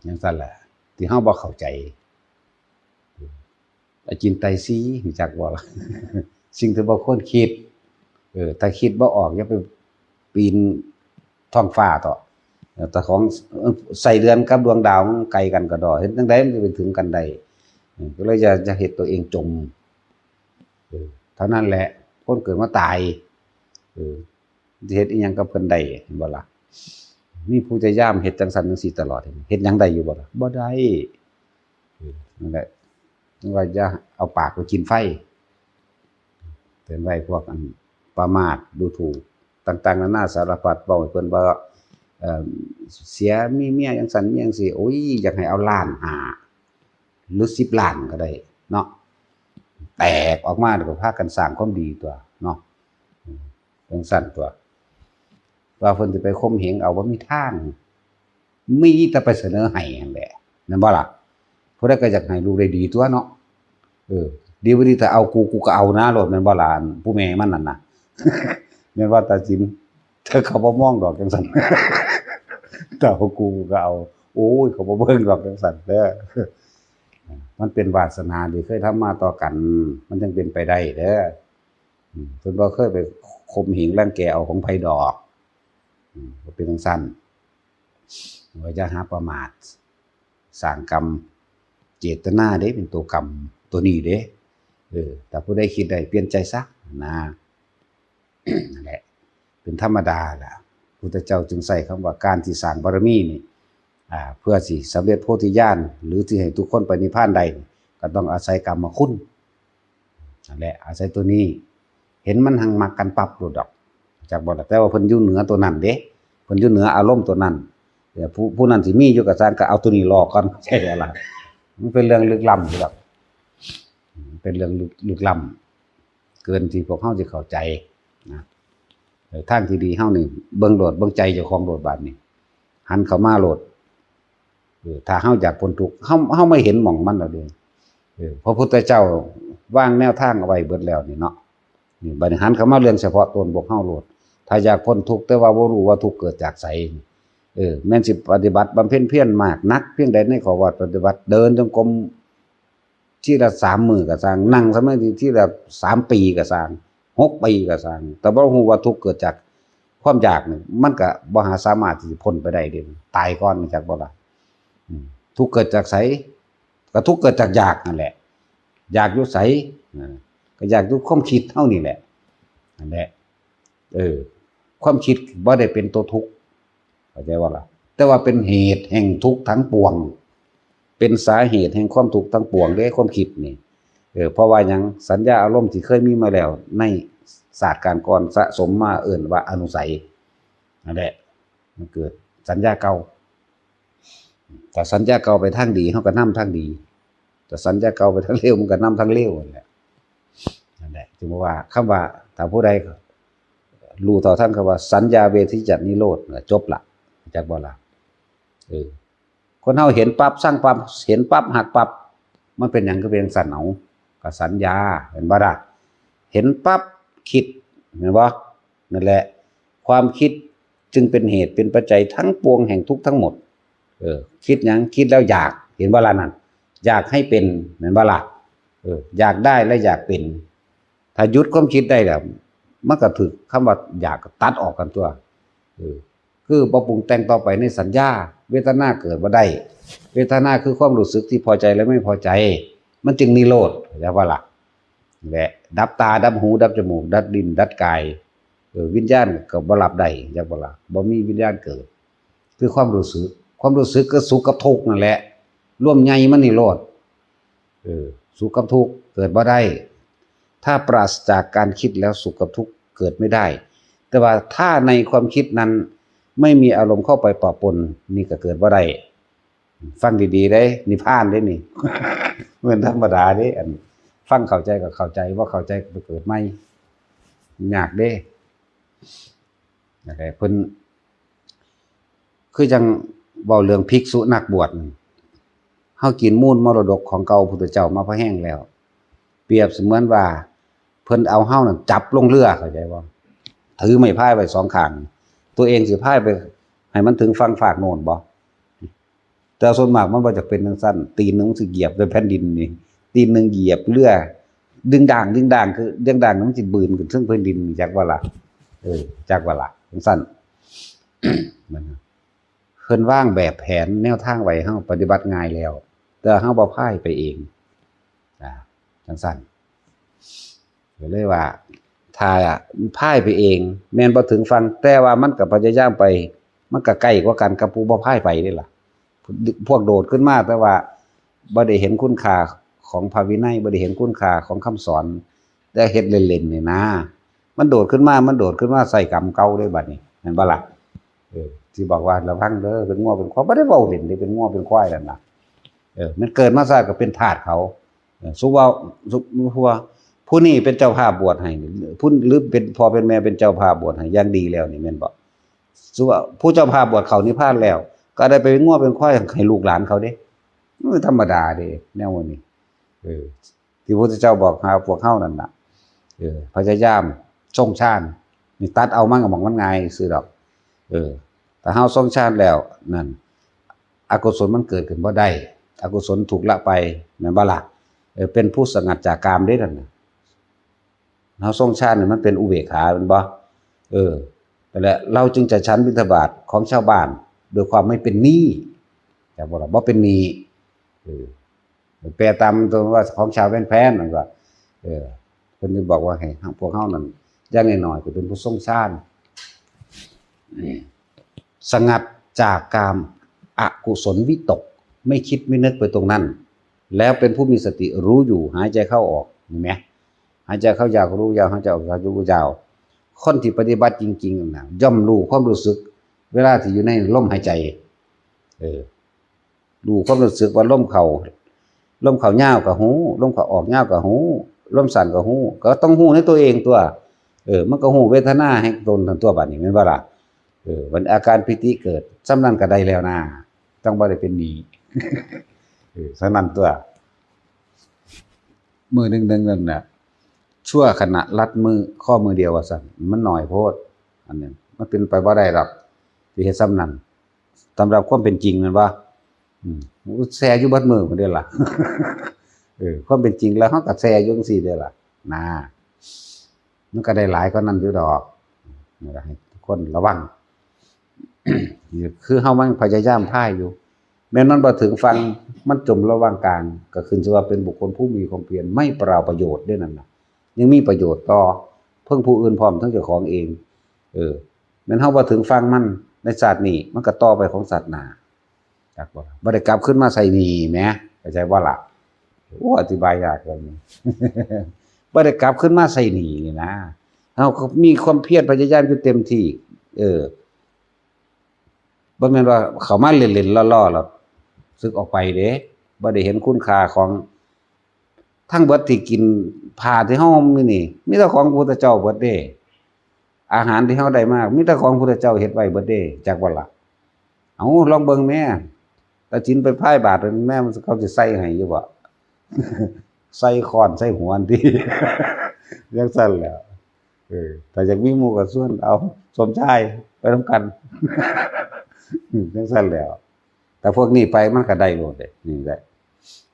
จั่งซั้นแหละ ที่เฮาบ่เข้าใจ อจินไตยสี่ รู้จักบ่ล่ะ สิ่งที่บ่ควรคิด เออ ถ้าคิดบ่ออก อย่าไปปีนท้องฟ้าเถาะ เออ แต่ของ เออ ไส้เดือนกับดวงดาวมันไกลกันกะด้อ เฮ็ดจั่งใดมันจะไปถึงกันได้ เออ ก็เลยอย่า อย่าเฮ็ดตัวเองจม เออ เท่านั้นแหละ คนเกิดมาตาย เออ สิเฮ็ดอิหยังกับเพิ่นได้ เห็นบ่ล่ะ มีผู้พยายามเฮ็ดจั่งซั้นจั่งซี้ตลอด เฮ็ดหยังได้อยู่บ่ล่ะ บ่ได้ เออ นั่นแหละ ว่าอย่าเอาปากไปกินไฟ เตือนไว้พวกอันประมาทดูถูก ต่างๆนานาสารพัด เว้าให้เพิ่นว่า เอ่อ เสียมีเมียจั่งซั้นมีจั่งซี้ โอ้ย อยากให้เอาล้านห้า หรือสิบล้านก็ได้เนาะ แตกออกมาแล้วก็พากันสร้างความดีตั๊วเนาะ อืม จั่งซั้นตั๊ว ว่าเพิ่นสิไปข่มเหงเอา บ่มีทาง มีแต่ไปเสนอให้นั่นแหละ แม่นบ่ล่ะ ผู้ใดก็อยากให้ลูกได้ดีตั๊วเนาะ เออ ดีบ่ดีถ้าเอากู กูก็เอานะโลด แม่นบ่ล่ะ อันผู้แม่มันนั่นน่ะ แม่นว่าตาสิน แต่เขาบ่มองดอกจั่งซั้น ถ้าเอากู กูก็เอา โอ้ย เขาบ่เบิ่งดอกจั่งซั้นเด้อ มันเป็นวาสนาที่เคยทำมาต่อกัน มันจั่งเป็นไปได้เด้อ อืม เพิ่นบ่เคยไปข่มเหงรังแกเอาของไผดอก อืม บ่เป็นจั่งซั้น ว่าอย่าหาประมาท สร้างกรรม เจตนาเด้ เป็นตัวกรรมตัวนี้เด้ เออ ถ้าผู้ใดคิดได้เปลี่ยนใจซะนะ นั่นแหละ เป็นธรรมดาล่ะ พุทธเจ้าจึงใช้คำว่าการที่สร้างบารมีนี่ อ่า เพื่อสิสำเร็จโพธิญาณ หรือที่ให้ทุกคนไปนิพพานได้นี่ ก็ต้องอาศัยกรรมคุณ นั่นแหละ อาศัยตัวนี้ เห็นมันหังมักกันปั๊บโลดดอก จักบ่ล่ะ แต่ว่าเพิ่นอยู่เหนือตัวนั้นเด้ เพิ่นอยู่เหนืออารมณ์ตัวนั้น เดี๋ยวผู้ ผู้นั้นสิมีอยู่ก็ซ่าง ก็เอาตัวนี้หลอกก่อน ใช่แล้วล่ะ มันเป็นเรื่องลึกล้ำอยู่ดอก เป็นเรื่องลึก ลึกล้ำ เกินที่พวกเฮาสิเข้าใจนะ เออ ทางที่ดีเฮานี่ เบิ่งโลด เบิ่งใจเจ้าของโลดบาดนี้ หันเข้ามาโลด เออ ถ้าเฮาอยากพ้นทุกข์ เฮา เฮามาเห็นหม่องมันแล้วเด้ เออ พระพุทธเจ้าวางแนวทางเอาไว้เบิดแล้วนี่เนาะ นี่ บัดนี้หันเข้ามาเรื่องเฉพาะตนพวกเฮาโลด ถ้าอยากพ้นทุกข์ แต่ว่าบ่รู้ว่าทุกข์เกิดจากไส เออ แม่นสิปฏิบัติบำเพ็ญเพียรมากนักเพียงใดในข้อวัดปฏิบัติ เดินจงกรม ทีละสามมื้อก็ซ่าง นั่งสมาธิทีละสามปีก็ซ่าง หกปีก็ซ่าง แต่บ่ฮู้ว่าทุกข์เกิดจากความอยากนี่ มันก็บ่หาสามารถที่จะพ้นไปได้เด้ ตายก่อน จักบ่ล่ะ อืม ทุกข์เกิดจากไส ก็ทุกข์เกิดจากอยากนั่นแหละ อยากอยู่ไส อ่า ก็อยากอยู่ความคิดเฮานี่แหละ นั่นแหละ เออ ความคิดบ่ได้เป็นตัวทุกข์ เข้าใจบ่ล่ะ แต่ว่าเป็นเหตุแห่งทุกข์ทั้งปวง เป็นสาเหตุแห่งความทุกข์ทั้งปวงเด้ ความคิดนี่ เออ เพราะว่าหยัง สัญญาอารมณ์ที่เคยมีมาแล้วในชาติก่อนก่อนสะสมมา เอิ้นว่าอนุสัย นั่นแหละ มันเกิดสัญญาเก่า ถ้าสัญญาเก่าไปทางดี เฮาก็นำทางดี ถ้าสัญญาเก่าไปทางเลว มันก็นำทางเลวนั่นแหละ นั่นแหละ จึงบอกว่า คำว่า ถ้าผู้ใดรู้เท่าทันคำว่า สัญญาเวทิจัตนิโรธ ก็จบละ จักบ่ล่ะ เออ คนเฮาเห็นปั๊บ ซังปั๊บ เห็นปั๊บ ฮักปั๊บ มันเป็นหยังคือเป็นจั่งซั้น เอา ก็สัญญา เห็นบ่ล่ะ เห็นปั๊บคิด เห็นบ่ นั่นแหละ ความคิดจึงเป็นเหตุเป็นปัจจัยทั้งปวงแห่งทุกข์ทั้งหมด เออ คิดหยัง คิดแล้วอยาก เห็นบ่ล่ะนั่น อยากให้เป็น เห็นบ่ล่ะ เออ อยากได้และอยากเป็น ถ้าหยุดความคิดได้แล้ว มันก็ถืกคำว่าอยากตัดออกกันตัว เออ คือบ่ปรุงแต่งต่อไปในสัญญา เวทนาเกิดบ่ได้ เวทนาคือความรู้สึกที่พอใจและไม่พอใจ มันจึงนิโรธ เข้าใจบ่ล่ะ และดับตา ดับหู ดับจมูก ดับลิ้น ดับกาย เออ วิญญาณก็บ่รับได้ จักบ่ล่ะ บ่มีวิญญาณเกิด คือความรู้สึก ความรู้สึกก็สุขกับทุกข์นั่นแหละ รวมใหญ่มันนิโรธ เออ สุขกับทุกข์เกิดบ่ได้ ถ้าปราศจากการคิดแล้วสุขกับทุกข์เกิดไม่ได้ แต่ว่าถ้าในความคิดนั้นไม่มีอารมณ์เข้าไปปะปน นี่ก็เกิดบ่ได้ ฟังดีๆ เด้ นิพพานเด้นี่ เหมือนธรรมดาเด้ อัน ฟังเข้าใจก็เข้าใจ บ่เข้าใจก็ไปเกิดใหม่ ยากเด้ นั่นแหละ เพิ่น คือจั่งเว้าเรื่องภิกษุนักบวชนี่ เฮากินมูลมรดกของเก่าพุทธเจ้ามาพอแฮงแล้ว เปรียบเสมือนว่าเพิ่นเอาเฮานั่นจับลงเรือ เข้าใจบ่ ถือไม้พายไว้สองข้าง ตัวเองสิพายไปให้มันถึงฝั่งฟากโน้นบ่ แต่ส่วนมากมันบ่อยากเป็นจั่งซั้น ตีนหนึ่งมันสิเหยียบด้วยแผ่นดินนี่ ตีนหนึ่งเหยียบเรือ ดึงด่าง ดึงด่าง คือดึงด่างมันสิบืนขึ้นเทิงแผ่นดินนี่ จักว่าล่ะ เออ จักว่าล่ะ จั่งซั้น มัน เพิ่นวางแบบแผนแนวทางไว้ให้เฮาปฏิบัติง่ายแล้ว แต่เฮาบ่พายไปเอง อ่า จั่งซั้น ก็เลยว่า ถ้าพายไปเอง แม่นบ่ถึงฝั่ง แต่ว่ามันก็พยายามไป มันก็ใกล้กว่ากันกับผู้บ่พายไปเด้ล่ะ พวกโดดขึ้นมา แต่ว่าบ่ได้เห็นคุณค่าของพระวินัย บ่ได้เห็นคุณค่าของคำสอน แต่เฮ็ดเล่นๆ นี่นะ มันโดดขึ้นมา มันโดดขึ้นมาใส่กรรมเก่าเด้บัดนี้ แม่นบ่ล่ะ เออ ที่บอกว่าระวังเด้อ เป็นงัวเป็นควาย บ่ได้เว้าเล่นเด้ เป็นงัวเป็นควายนั่นน่ะ เออ มันเกิดมาซะก็เป็นทาสเขา เออ สมมุติว่า สมมุติว่า ผู้นี้เป็นเจ้าภาพบวชให้ ผู้ หรือเป็นพ่อเป็นแม่เป็นเจ้าภาพบวชให้อย่างดีแล้วนี่แม่นบ่ สมมุติว่าผู้เจ้าภาพบวชเข้านิพพานแล้ว ก็ได้ไปเป็นงัวเป็นควายให้ลูกหลานเขาเด้ มันธรรมดาเด้ แนวนี้ เออ ที่พระพุทธเจ้าบอกหาพวกเฮานั่นน่ะ เออ พยายามทรงฌาน นี่ตัดเอามันก็หม่องมันง่ายซื่อดอก เออ ถ้าเฮาทรงฌานแล้วนั่น อกุศลมันเกิดขึ้นบ่ได้ อกุศลถูกละไป แม่นบ่ล่ะ เออ เป็นผู้สงัดจากกามเด้นั่นน่ะ เฮาทรงฌานนี่มันเป็นอุเบกขา แม่นบ่ เออ นั่นแหละ เราจึงจะฉันบิณฑบาตของชาวบ้าน โดยความไม่เป็นหนี้ จักบ่ล่ะ บ่เป็นหนี้ เออ แปลตามตัวว่าของชาวแว่นแพนนั่นก็ เออ เพิ่นจะบอกว่าให้พวกเฮานั่น อย่างน้อยๆ ก็เป็นผู้ทรงฌาน สงัดจากกาม อกุศลวิตก ไม่คิดไม่นึกไปตรงนั้น แล้วเป็นผู้มีสติรู้อยู่ หายใจเข้าออก เห็นไหม หายใจเข้ายาวก็รู้ยาว หายใจออกยาวก็รู้ยาว คนที่ปฏิบัติจริงๆ นะ ย่อมรู้ความรู้สึก เวลาที่อยู่ในลมหายใจ เออ รู้ความรู้สึกว่าลมเข้า ลมเข้ายาวก็ฮู้ ลมเข้าออกยาวก็ฮู้ ลมสั้นก็ฮู้ ก็ต้องฮู้ในตัวเองตัว เออ มันก็ฮู้เวทนาแห่งตนทั้งตัวบัดนี้ แม่นบ่ล่ะ เออ มันอาการปีติเกิด ส่ำนั้นก็ได้แล้วนะ ต้องบ่ได้เป็นหนี้ เออ ส่ำนั้นตัว มื้อหนึ่งหนึ่งนั่นน่ะ ชั่วขณะลัดมือ ข้อมือเดียวว่าซั่น มันน้อยโพด อันนี้ มันเป็นไปบ่ได้ดอก สิเฮ็ดส่ำนั้น สำหรับความเป็นจริงแม่นบ่ อืม แซ่อยู่เบิดมื้อพุ้นเด้ล่ะ เออ ความเป็นจริงแล้วเฮาก็แซ่อยู่จั่งซี้เด้ล่ะ นะ มันก็ได้หลายกว่านั้นอยู่ดอก นี่ล่ะ ให้ทุกคนระวัง คือเฮามันพยายามพายอยู่ แม้นมันบ่ถึงฝั่ง มันจมระหว่างกลาง ก็ขึ้นชื่อว่าเป็นบุคคลผู้มีความเพียรไม่เปล่าประโยชน์เด้นั่นน่ะ ยังมีประโยชน์ต่อเทิงผู้อื่นพร้อม เทิงเจ้าของเอง เออ แม้นเฮาบ่ถึงฝั่งมันในชาตินี้ มันก็ต่อไปของชาติหน้า จักบ่ล่ะ บ่ได้กลับคืนมาใส่หนี้แหม เข้าใจบ่ล่ะ โอ้ อธิบายยากเรื่องนี้ บ่ได้กลับคืนมาใส่หนี้นี่นะ เฮาก็มีความเพียรพยายามอยู่เต็มที่ เออ บ่แม่นว่าเข้ามาเล่นๆ ล้อๆ แล้วสึกออกไปเด้ บ่ได้เห็นคุณค่าของ ทั้งเบิดที่กิน ผ้าที่เฮามีนี่ มีแต่ของพระพุทธเจ้าเบิดเด้ อาหารที่เฮาได้มา มีแต่ของพระพุทธเจ้าเฮ็ดไว้เบิดเด้ จักบ่ล่ะ เอา ลองเบิ่งแหม ตาจินไปพายบาตรแหม มัน เขาสิใส่ให้อยู่บ่ ใส่ค้อนใส่หัวติ จั่งซั้นแหล้ว เออ ถ้าอยากมีหมู่ก็ชวนเอา สมชายไปนำกัน จั่งซั้นแหล้ว แต่พวกนี้ไปมันก็ได้โลดเด้ นี่แหละ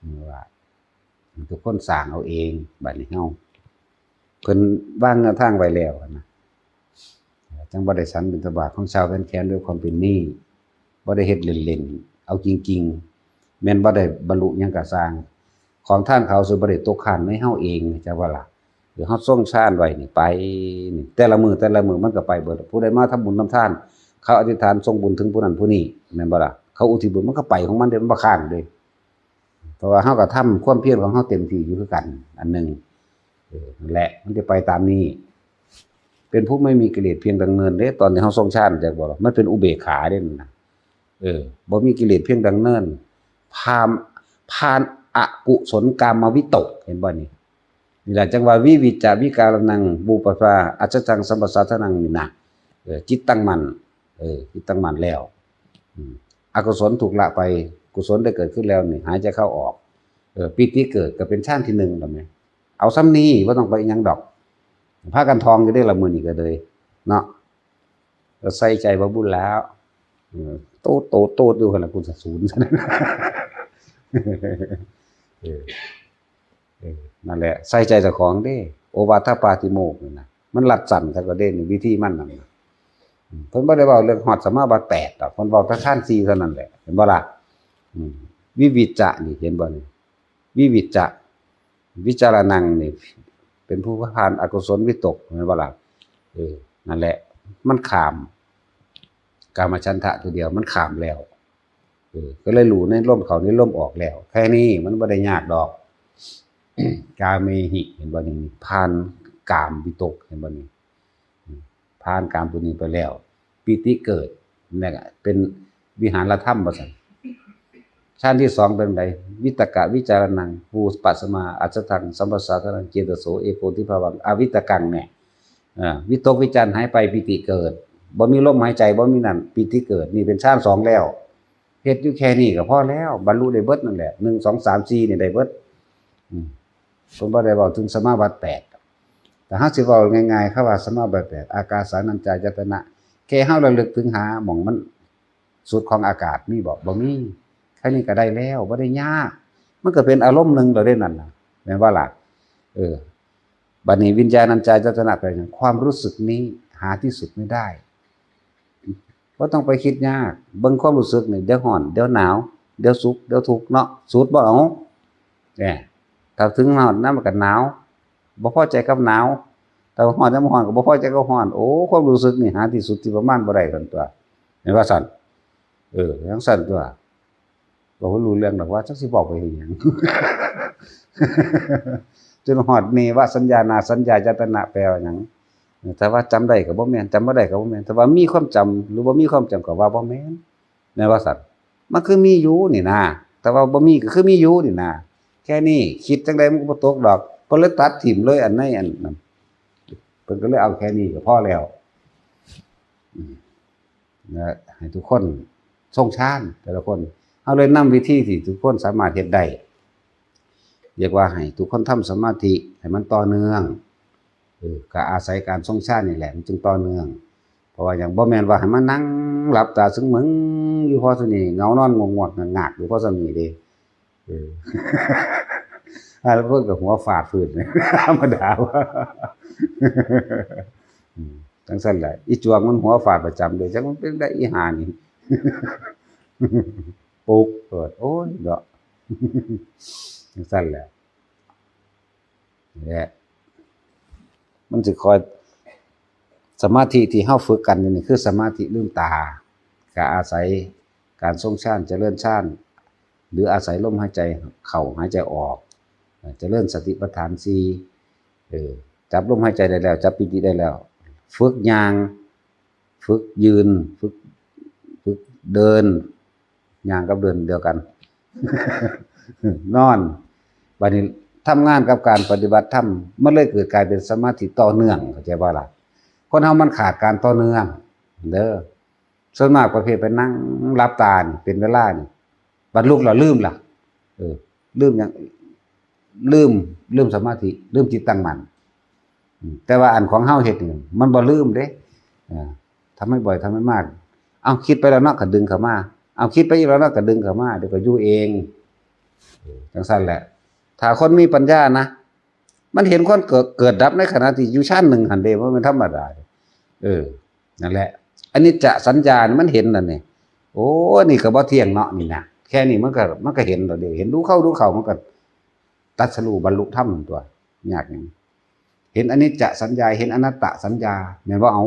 นี่ว่า ทุกคนสร้างเอาเอง บัดนี้เฮา เพิ่นวางแนวทางไว้แล้วนะ จั่งบ่ได้ฉันบิณฑบาตของชาวแควนๆ ด้วยความเป็นหนี้ บ่ได้เฮ็ดเล่นๆ เอาจริงๆ แม่นบ่ได้บรรลุหยังก็ซ่าง ของทานเขาสิบ่ได้ตกค้างในเฮาเอง จั่งว่าล่ะ คือเฮาทรงฌานไว้นี่ไป นี่ แต่ละมื้อแต่ละมื้อมันก็ไปเบิด ผู้ใดมาทำบุญทำทาน เขาอธิษฐานส่งบุญถึงผู้นั้นผู้นี้ แม่นบ่ล่ะ เขาอุทิศบุญมันก็ไปของมันเด้ มันบ่ค้างเด้ เพราะว่าเฮาก็ทำความเพียรของเฮาเต็มที่อยู่คือกัน อันหนึ่ง เออ นั่นแหละ มันจะไปตามนี้ เป็นผู้ไม่มีกิเลสเพียงดำเนินเด้ ตอนที่เฮาทรงฌาน จักบ่ล่ะ มันเป็นอุเบกขาเด้นั่นน่ะ เออ บ่มีกิเลสเพียงดำเนิน ผ่าน ผ่านอกุศลกามวิตก เห็นบ่นี่ นี่ล่ะจั่งว่า วิวิจจะวิการนัง บูปภาอัจฉทังสัมปสาทนัง นี่นะ เออ จิตตั้งมั่น เออ จิตตั้งมั่นแล้ว อืม อกุศลถูกละไป กุศลได้เกิดขึ้นแล้วนี่ หายใจเข้าออก เออ ปีติเกิดก็เป็นฌานที่หนึ่งแล้วแหม เอาส่ำนี้ บ่ต้องไปอิหยังดอก พากันท่องอยู่เด้ละมื้อนี้ก็เลย เนาะ ก็ใส่ใจบ่บุญแล้ว เออ โตด โตด โตดอยู่หั่นล่ะ กูจะศูนย์ เออ เออ นั่นแหละ ใส่ใจเจ้าของเด้ โอวาทปาติโมกข์นี่นะ มันรัดสั้นคักก็เด้ นี่วิธีมันนั่นน่ะ อืม เพิ่นบ่ได้เว้าเรื่องฮอดสมาบัติแปดดอก เพิ่นเว้าแต่ฌานสี่เท่านั้นแหละ เห็นบ่ล่ะ อืม วิวิจจะนี่ เห็นบ่นี่ วิวิจจะ วิจารณังนี่ เป็นผู้ผ่านอกุศลวิตก เห็นบ่ล่ะ เออ นั่นแหละ มันข้าม กามฉันทะตัวเดียว มันข้ามแล้ว เออ ก็เลยรู้ในลมเข้าในลมออกแล้ว แค่นี้มันบ่ได้ยากดอก กาเมหิ เห็นบ่นี่ ผ่านกามวิตก เห็นบ่นี่ อืม ผ่านกามตัวนี้ไปแล้ว ปีติเกิด เนี่ย เป็นวิหารธรรมว่าซั่น ฌานที่สองเป็นไง วิตกวิจารณัง ภูปัสมาอัจฉทัง สัมปสาทนัง เจตโส เอโกทิภาวัง อวิตกัง เนี่ย อ่า วิตกวิจารหายไป ปีติเกิด บ่มีลมหายใจ บ่มีนั่น ปีติเกิด นี่เป็นฌานสองแล้ว เฮ็ดอยู่แค่นี้ก็พอแล้ว บรรลุได้เบิดนั่นแหละ หนึ่ง สอง สาม สี่ นี่ได้เบิด อืม เพิ่นบ่ได้เว้าถึงสมาบัติแปด แต่เฮาสิเว้าง่ายๆ คำว่าสมาบัติแปด อากาสานัญจายตนะ แค่เฮาระลึกถึงหาหม่องมันสุดของอากาศมีบ่ บ่มี แค่นี้ก็ได้แล้ว บ่ได้ยาก มันก็เป็นอารมณ์หนึ่งแล้วเด้นั่นน่ะ แม่นบ่ล่ะ เออ บัดนี้วิญญาณัญจายตนะแปลว่าหยัง ความรู้สึกนี้หาที่สุดไม่ได้ บ่ต้องไปคิดยาก เบิ่งความรู้สึกนี่ เดี๋ยวร้อน เดี๋ยวหนาว เดี๋ยวสุข เดี๋ยวทุกข์เนาะ สูดบ่เอา เนี่ย ถ้าถึงฮอดนั้นมันก็หนาว บ่พอใจกับหนาว ถ้าฮอดยามร้อนก็บ่พอใจกับร้อน โอ้ ความรู้สึกนี่หาที่สุดที่ประมาณบ่ได้ซั่นตั่ว เห็นว่าซั่น เออ จั่งซั่นตั่ว ก็บ่รู้เรื่องดอกว่าจักสิเว้าไปเฮ็ดหยัง จนฮอดเนวสัญญานาสัญญายตนะแปลว่าหยัง ถ้าว่าจำได้ก็บ่แม่น จำบ่ได้ก็บ่แม่น ถ้าว่ามีความจำหรือบ่มีความจำก็ว่าบ่แม่น แม่นว่าซั่น มันคือมีอยู่นี่นะ แต่ว่าบ่มีก็คือมีอยู่นี่นะ แค่นี้ คิดจั่งใดมันก็บ่ตกดอก เพิ่นเลยตัดถิ่มเลยอันในอันนั้น เพิ่นก็เลยเอาแค่นี้ก็พอแล้ว อืม นะ ให้ทุกคนทรงฌานแต่ละคน เฮาเลยนำวิธีที่ทุกคนสามารถเฮ็ดได้ เรียกว่าให้ทุกคนทำสมาธิให้มันต่อเนื่อง เออ ก็อาศัยการทรงฌานนี่แหละ มันจึงต่อเนื่อง เพราะว่าหยัง บ่แม่นว่าให้มานั่งหลับตาซึ่งมึงอยู่พอส่ำนี้ เหงานอนง่วงๆ งากๆ อยู่พอส่ำนี้เด้ เออ อ่า แล้วเพิ่นก็หัวฟาดพื้น ธรรมดาว่า อืม จั่งซั่นแหละ อีจวงมันหัวฟาดประจำเลย จักมันเป็นได้อีห่านี่ ปุ๊กเปิด โอ้ย เนาะ จั่งซั่นแหละ นี่แหละ มันสิคอย สมาธิที่เฮาฝึกกันอยู่นี่คือสมาธิลืมตา ก็อาศัยการทรงฌาน เจริญฌาน หรืออาศัยลมหายใจเข้าหายใจออก เจริญสติปัฏฐานสี่ เออ จับลมหายใจได้แล้ว จับปีติได้แล้ว ฝึกย่าง ฝึกยืน ฝึก ฝึกเดิน ย่างกับเดินเดียวกัน นอน บัดนี้ทำงานกับการปฏิบัติธรรม มันเลยเกิดกลายเป็นสมาธิต่อเนื่อง เข้าใจบ่ล่ะ คนเฮามันขาดการต่อเนื่อง เด้อ ส่วนมากประเภทไปนั่งหลับตานี่ เป็นเวลานี่ บัดลุกแล้วลืมล่ะ เออ ลืมหยัง ลืม ลืมสมาธิ ลืมจิตตั้งมั่น แต่ว่าอันของเฮาเฮ็ดนี่มันบ่ลืมเด้ เออ ทำให้บ่อย ทำให้มาก เอาคิดไปแล้วเนาะก็ดึงเข้ามา เอาคิดไปอีกแล้วเนาะก็ดึงเข้ามา เดี๋ยวก็อยู่เอง เออ จังซั่นแหละ ถ้าคนมีปัญญานะ มันเห็นความเกิด เกิดดับในขณะที่อยู่ชั้นหนึ่งหั่นเด้ บ่แม่นธรรมดาเด้ เออ นั่นแหละ อนิจจสัญญานี่มันเห็นแล้วนี่ โอ้ นี่ก็บ่เที่ยงเนาะ นี่นะ แค่นี้มันก็ มันก็เห็นแล้วเด้ เห็นดูเข้าดูเข้ามันก็ตรัสรู้บรรลุธรรมตัวยากหยัง เห็นอนิจจสัญญา เห็นอนัตตสัญญา แม่นบ่ เอา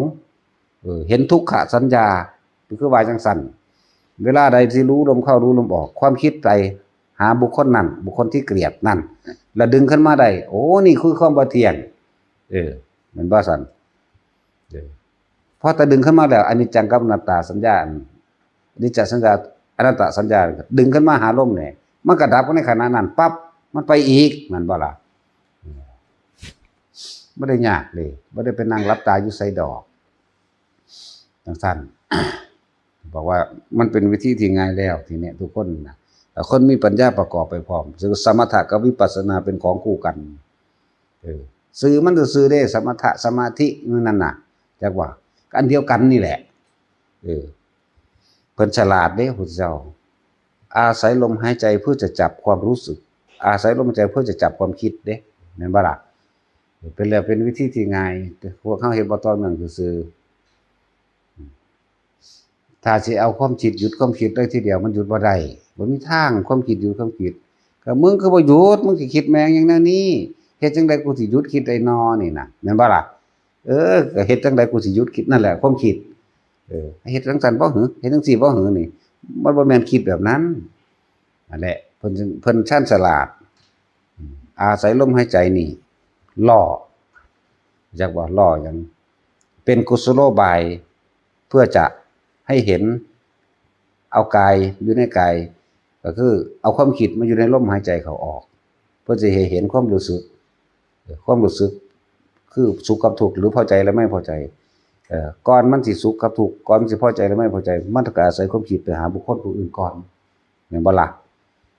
เออ เห็นทุกขสัญญา คือว่าจังซั่น เวลาใดที่รู้ลมเข้ารู้ลมออก ความคิดไปหาบุคคลนั้น บุคคลที่เกลียดนั่น แล้วดึงขึ้นมาได้ โอ้ นี่คือความบ่เที่ยง เออ แม่นบ่ซั่น เออ พอแต่ดึงขึ้นมาแล้ว อนิจจังกับอนัตตาสัญญา อนิจจสัญญา อนัตตสัญญา ดึงขึ้นมาหาลมเนี่ย มันก็ดับในขณะนั้นปั๊บ มันไปอีก แม่นบ่ล่ะ บ่ได้ยากเลย บ่ได้ไปนั่งหลับตาอยู่ไสดอก จังซั่น บอกว่ามันเป็นวิธีที่ง่ายแล้วทีเนี้ย ทุกคนนะ แต่คนมีปัญญาประกอบไปพร้อม คือสมถะกับวิปัสสนาเป็นของคู่กัน เออ ซื่อมันซื่อๆเด้ สมถะสมาธินั่นน่ะ จักว่า อันเดียวกันนี่แหละ เออ เพิ่นฉลาดเด้ พุทธเจ้า อาศัยลมหายใจเพื่อจะจับความรู้สึก อาศัยลมหายใจเพื่อจะจับความคิดเด้ แม่นบ่ล่ะ เป็นแล้วเป็นวิธีที่ง่าย แต่พวกเฮาเฮ็ดบ่ต่อเนื่องซื่อๆ ถ้าสิเอาความคิดหยุดความคิดเลยทีเดียวมันหยุดบ่ได้ บ่มีทางความคิดหยุดความคิด ก็มึงคือบ่หยุด มึงสิคิดแม่งหยังแนวนี้ เฮ็ดจั่งใดกูสิหยุดคิดได้นอนี่นะ แม่นบ่ล่ะ เออ ก็เฮ็ดจั่งใดกูสิหยุดคิด นั่นแหละความคิด เออ เฮ็ดจั่งซั้นบ่หือ เฮ็ดจั่งซี้บ่หือนี่ มันบ่แม่นคิดแบบนั้น นั่นแหละ เพิ่นจึง เพิ่นชาญฉลาด อาศัยลมหายใจนี่ล่อ จักว่าล่อหยัง เป็นกุศโลบาย เพื่อจะให้เห็น เอากายอยู่ในกาย ก็คือเอาความคิดมาอยู่ในลมหายใจเข้าออก เพื่อจะให้เห็นความรู้สึก ความรู้สึก คือสุขกับทุกข์ หรือพอใจและไม่พอใจ เอ่อ ก่อนมันสิสุขกับทุกข์ ก่อนมันสิพอใจและไม่พอใจ มันก็อาศัยความคิดไปหาบุคคลผู้อื่นก่อน แม่นบ่ล่ะ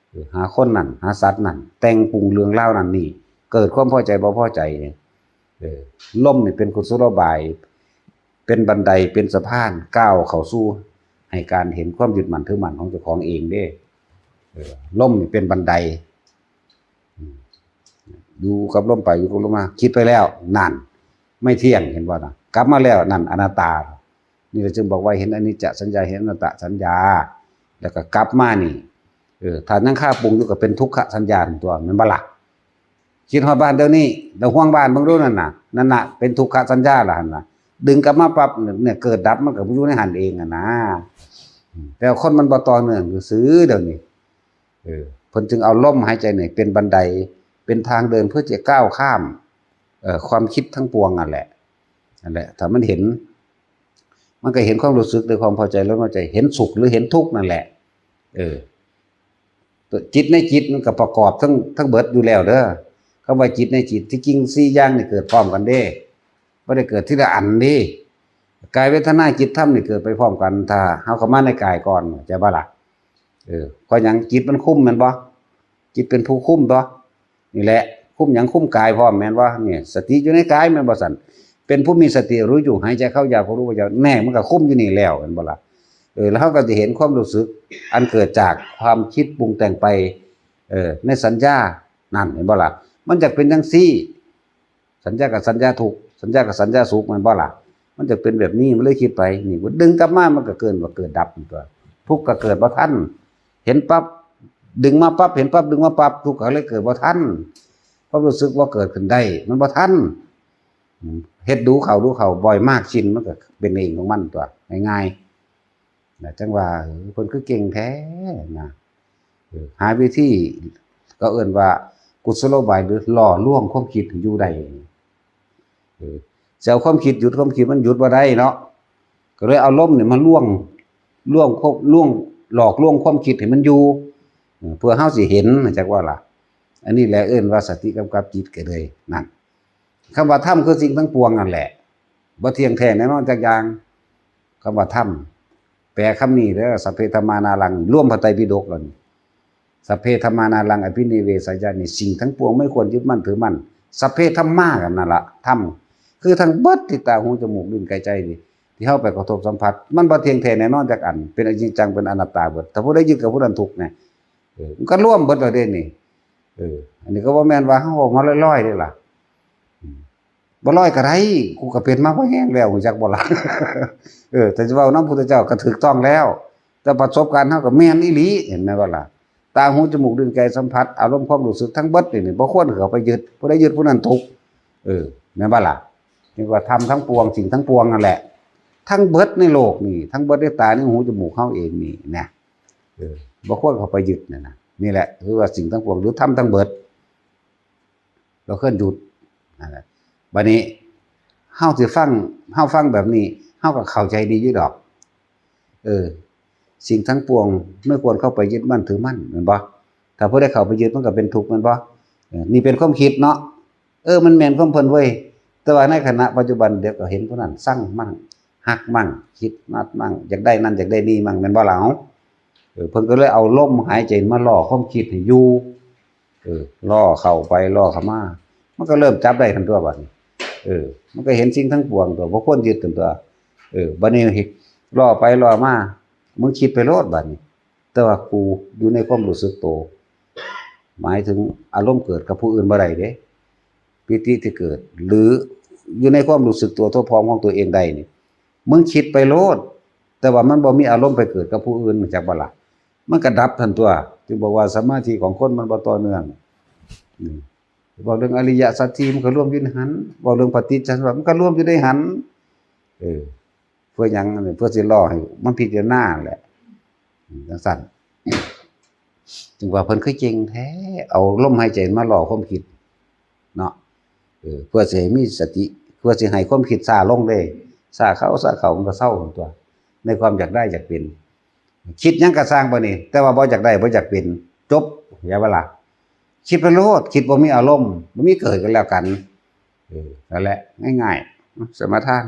เออ หาคนนั้น หาสัตว์นั้น แต่งปรุงเรื่องราวนั้นนี่ เกิดความพอใจบ่พอใจเนี่ย เออ ลมนี่เป็นกุศโลบาย เป็นบันได เป็นสะพาน ก้าวเข้าสู่ ให้การเห็นความยึดมั่นถือมั่นของเจ้าของเองเด้ เออ ลมนี่เป็นบันได อืม อยู่กับลมไป อยู่กับลมมา คิดไปแล้ว นั่น ไม่เที่ยง เห็นบ่นะ กลับมาแล้ว นั่น อนัตตา นี่เราจึงบอกว่าเห็นอนิจจสัญญา เห็นอนัตตสัญญา แล้วก็กลับมานี่ เออ ถ้ายังคาปรุงอยู่ก็เป็นทุกขสัญญาตัว แม่นบ่ล่ะ คิดฮอดบ้านเดี๋ยวนี้ แล้วห่วงบ้านเบิ่งดูนั่นน่ะ นั่นน่ะ เป็นทุกขสัญญาล่ะหั่นน่ะ ดึงกลับมาปั๊บเนี่ย เกิดดับมันก็อยู่ในหั่นเองอะนะ แต่คนมันบ่ต่อเนื่องซื่อๆเดี๋ยวนี้ เออ เพิ่นจึงเอาลมหายใจนี่เป็นบันได เป็นทางเดินเพื่อจะก้าวข้าม เอ่อ ความคิดทั้งปวงนั่นแหละ นั่นแหละ ถ้ามันเห็น มันก็เห็นความรู้สึก หรือความพอใจ หรือไม่พอใจ เห็นสุขหรือเห็นทุกข์นั่นแหละ เออ ตัวจิตในจิตมันก็ประกอบทั้ง ทั้งเบิดอยู่แล้วเด้อ คำว่าจิตในจิต ที่จริงสี่อย่างนี่เกิดพร้อมกันเด้ บ่ได้เกิดทีละอันเด้ กายเวทนาจิตธรรมนี่เกิดไปพร้อมกัน ถ้าเฮาเข้ามาในกายก่อน เข้าใจบ่ล่ะ เออ เพราะหยัง จิตมันคุมแม่นบ่ จิตเป็นผู้คุมบ่ นี่แหละ คุมหยัง คุมกายพร้อมแม่นบ่ เนี่ย สติอยู่ในกายแม่นบ่ซั่น เป็นผู้มีสติรู้อยู่ หายใจเข้ายาวก็รู้ว่ายาว แน่ มันก็คุมอยู่นี่แล้วแม่นบ่ล่ะ เออ แล้วเฮาก็จะเห็นความรู้สึก อันเกิดจากความคิดปรุงแต่งไป เออ ในสัญญานั่น เห็นบ่ล่ะ มันจักเป็นจั่งซี้ สัญญากับสัญญาทุกข์ สัญญากับสัญญาสุข แม่นบ่ล่ะ มันจักเป็นแบบนี้ มันเลยคิดไป นี่ ดึงกลับมา มันก็เกิด ว่าเกิดดับตัว ทุกข์ก็เกิดบ่ทัน เห็นปั๊บ ดึงมาปั๊บ เห็นปั๊บ ดึงมาปั๊บ ทุกข์ก็เลยเกิดบ่ทัน ความรู้สึกว่าเกิดขึ้นได้ มันบ่ทัน อืม เฮ็ดดูเข้า ดูเข้า บ่อยมาก ชิน มันก็เป็นเองของมันตัว ง่ายๆ นะ จังว่า เออ เพิ่นคือเก่งแท้นะ เออ หาวิธี ก็เอิ้นว่ากุศโลบาย หรือล่อลวงความคิดให้อยู่ได้ เออ สิเอาความคิดหยุด ความคิดมันหยุดบ่ได้เนาะ ก็เลยเอาลมนี่มาลวง ลวงควบ ลวง หลอกลวงความคิดให้มันอยู่ เออ เพื่อเฮาสิเห็น จักว่าล่ะ อันนี้แหละเอิ้นว่าสติกำกับจิตก็เลย นั่น คำว่าธรรมคือสิ่งทั้งปวงนั่นแหละ บ่เที่ยงแท้แน่นอนจักอย่าง คำว่าธรรม แปลคำนี้เด้อ สัพเพธัมมานารัง รวมพระไตรปิฎกแล้วนี่ สัพเพธัมมานารัง อภินิเวสายะ นี่ สิ่งทั้งปวงไม่ควรยึดมั่นถือมั่น สัพเพธัมมากันนั่นละ ธรรม คือทั้งเบิดที่ตาหูจมูกลิ้นกายใจนี่ ที่เฮาไปกระทบสัมผัส มันบ่เที่ยงแท้แน่นอนจักอัน เป็นอนิจจัง เป็นอนัตตาเบิด ถ้าผู้ใดยึดกับผู้นั้นทุกข์ไง เออ มันก็รวมเบิดแล้วเด้นี่ เออ อันนี้ก็บ่แม่นว่าเฮาเว้ามาลอยๆเด้ล่ะ อืม บ่ลอยก็ได้ กูก็เป็นมาพอแฮงแล้ว รู้จักบ่ล่ะ เออ แต่จะเว้านำพุทธเจ้าก็ถูกต้องแล้ว แต่ประสบการณ์เฮาก็แม่นอีหลี เห็นไหมว่าล่ะ ตาหูจมูกลิ้นกายสัมผัส อารมณ์ความรู้สึกทั้งเบิดนี่ นี่บ่ควรเข้าไปยึด ผู้ใดยึดผู้นั้นทุกข์ เออ แม่นบ่ล่ะ นี่ว่าธรรมทั้งปวง สิ่งทั้งปวงนั่นแหละ ทั้งเบิดในโลกนี่ ทั้งเบิดในตาในหูจมูกเฮาเองนี่นะ เออ บ่ควรเข้าไปยึดนั่นนะ นี่แหละ คือว่าสิ่งทั้งปวง หรือธรรมทั้งเบิด เราควรหยุด นั่นแหละ บัดนี้ เฮาสิฟัง เฮาฟังแบบนี้ เฮาก็เข้าใจดีอยู่ดอก เออ สิ่งทั้งปวงไม่ควรเข้าไปยึดมั่นถือมั่น แม่นบ่ ถ้าผู้ใดเข้าไปยึดมันก็เป็นทุกข์ แม่นบ่ เออ นี่เป็นความคิดเนาะ เออ มันแม่นความเพิ่นเว้ย แต่ว่าในขณะปัจจุบันเดี๋ยวก็เห็นผู้นั้นซังมั่ง ฮักมั่ง คิดมากมั่ง อยากได้นั่นอยากได้นี่มั่ง แม่นบ่ล่ะ เอ้า เออ เพิ่นก็เลยเอาลมหายใจมาล่อความคิดให้อยู่ เออ ล่อเข้าไปล่อเข้ามา มันก็เริ่มจับได้ทันตัวบัดนี้ เออ มันก็เห็นสิ่งทั้งปวงตัว บ่ควรยึดกันตัว เออ บัดนี้ล่อไปล่อมา มึงคิดไปโลดบัดนี้ แต่ว่ากูอยู่ในความรู้สึกตัว หมายถึงอารมณ์เกิดกับผู้อื่นบ่ได้เด้ ปีติที่เกิด หรืออยู่ในความรู้สึกตัวทั่วพร้อมของตัวเองได้นี่ มึงคิดไปโลด แต่ว่ามันบ่มีอารมณ์ไปเกิดกับผู้อื่น รู้จักบ่ล่ะ มันก็ดับทันตัว จึงบอกว่าสมาธิของคนมันบ่ต่อเนื่อง อืม เว้าเรื่องอริยสัจสี่มันก็รวมอยู่ในหั้น เว้าเรื่องปฏิจจสมุปบาทมันก็รวมอยู่ในหั้น เออ เพื่อหยัง เพื่อสิล่อให้มันพิจารณาแหละ อืม จังซั่น จึงว่าเพิ่นคือเก่งแท้ เอาลมหายใจมาล่อความคิด เนาะ เออ เพื่อสิให้มีสติ เพื่อสิให้ความคิดซาลงเด้ ซาเข้า ซาเข้า มันก็เซาตัว ในความอยากได้อยากเป็น คิดหยังก็ซ่างบัดนี้ แต่ว่าบ่อยากได้ บ่อยากเป็น จบ อย่าว่าล่ะ คิดไปโลด คิดบ่มีอารมณ์ บ่มีเกิดกันแล้วกัน เออ นั่นแหละ ง่ายๆ สมาทาน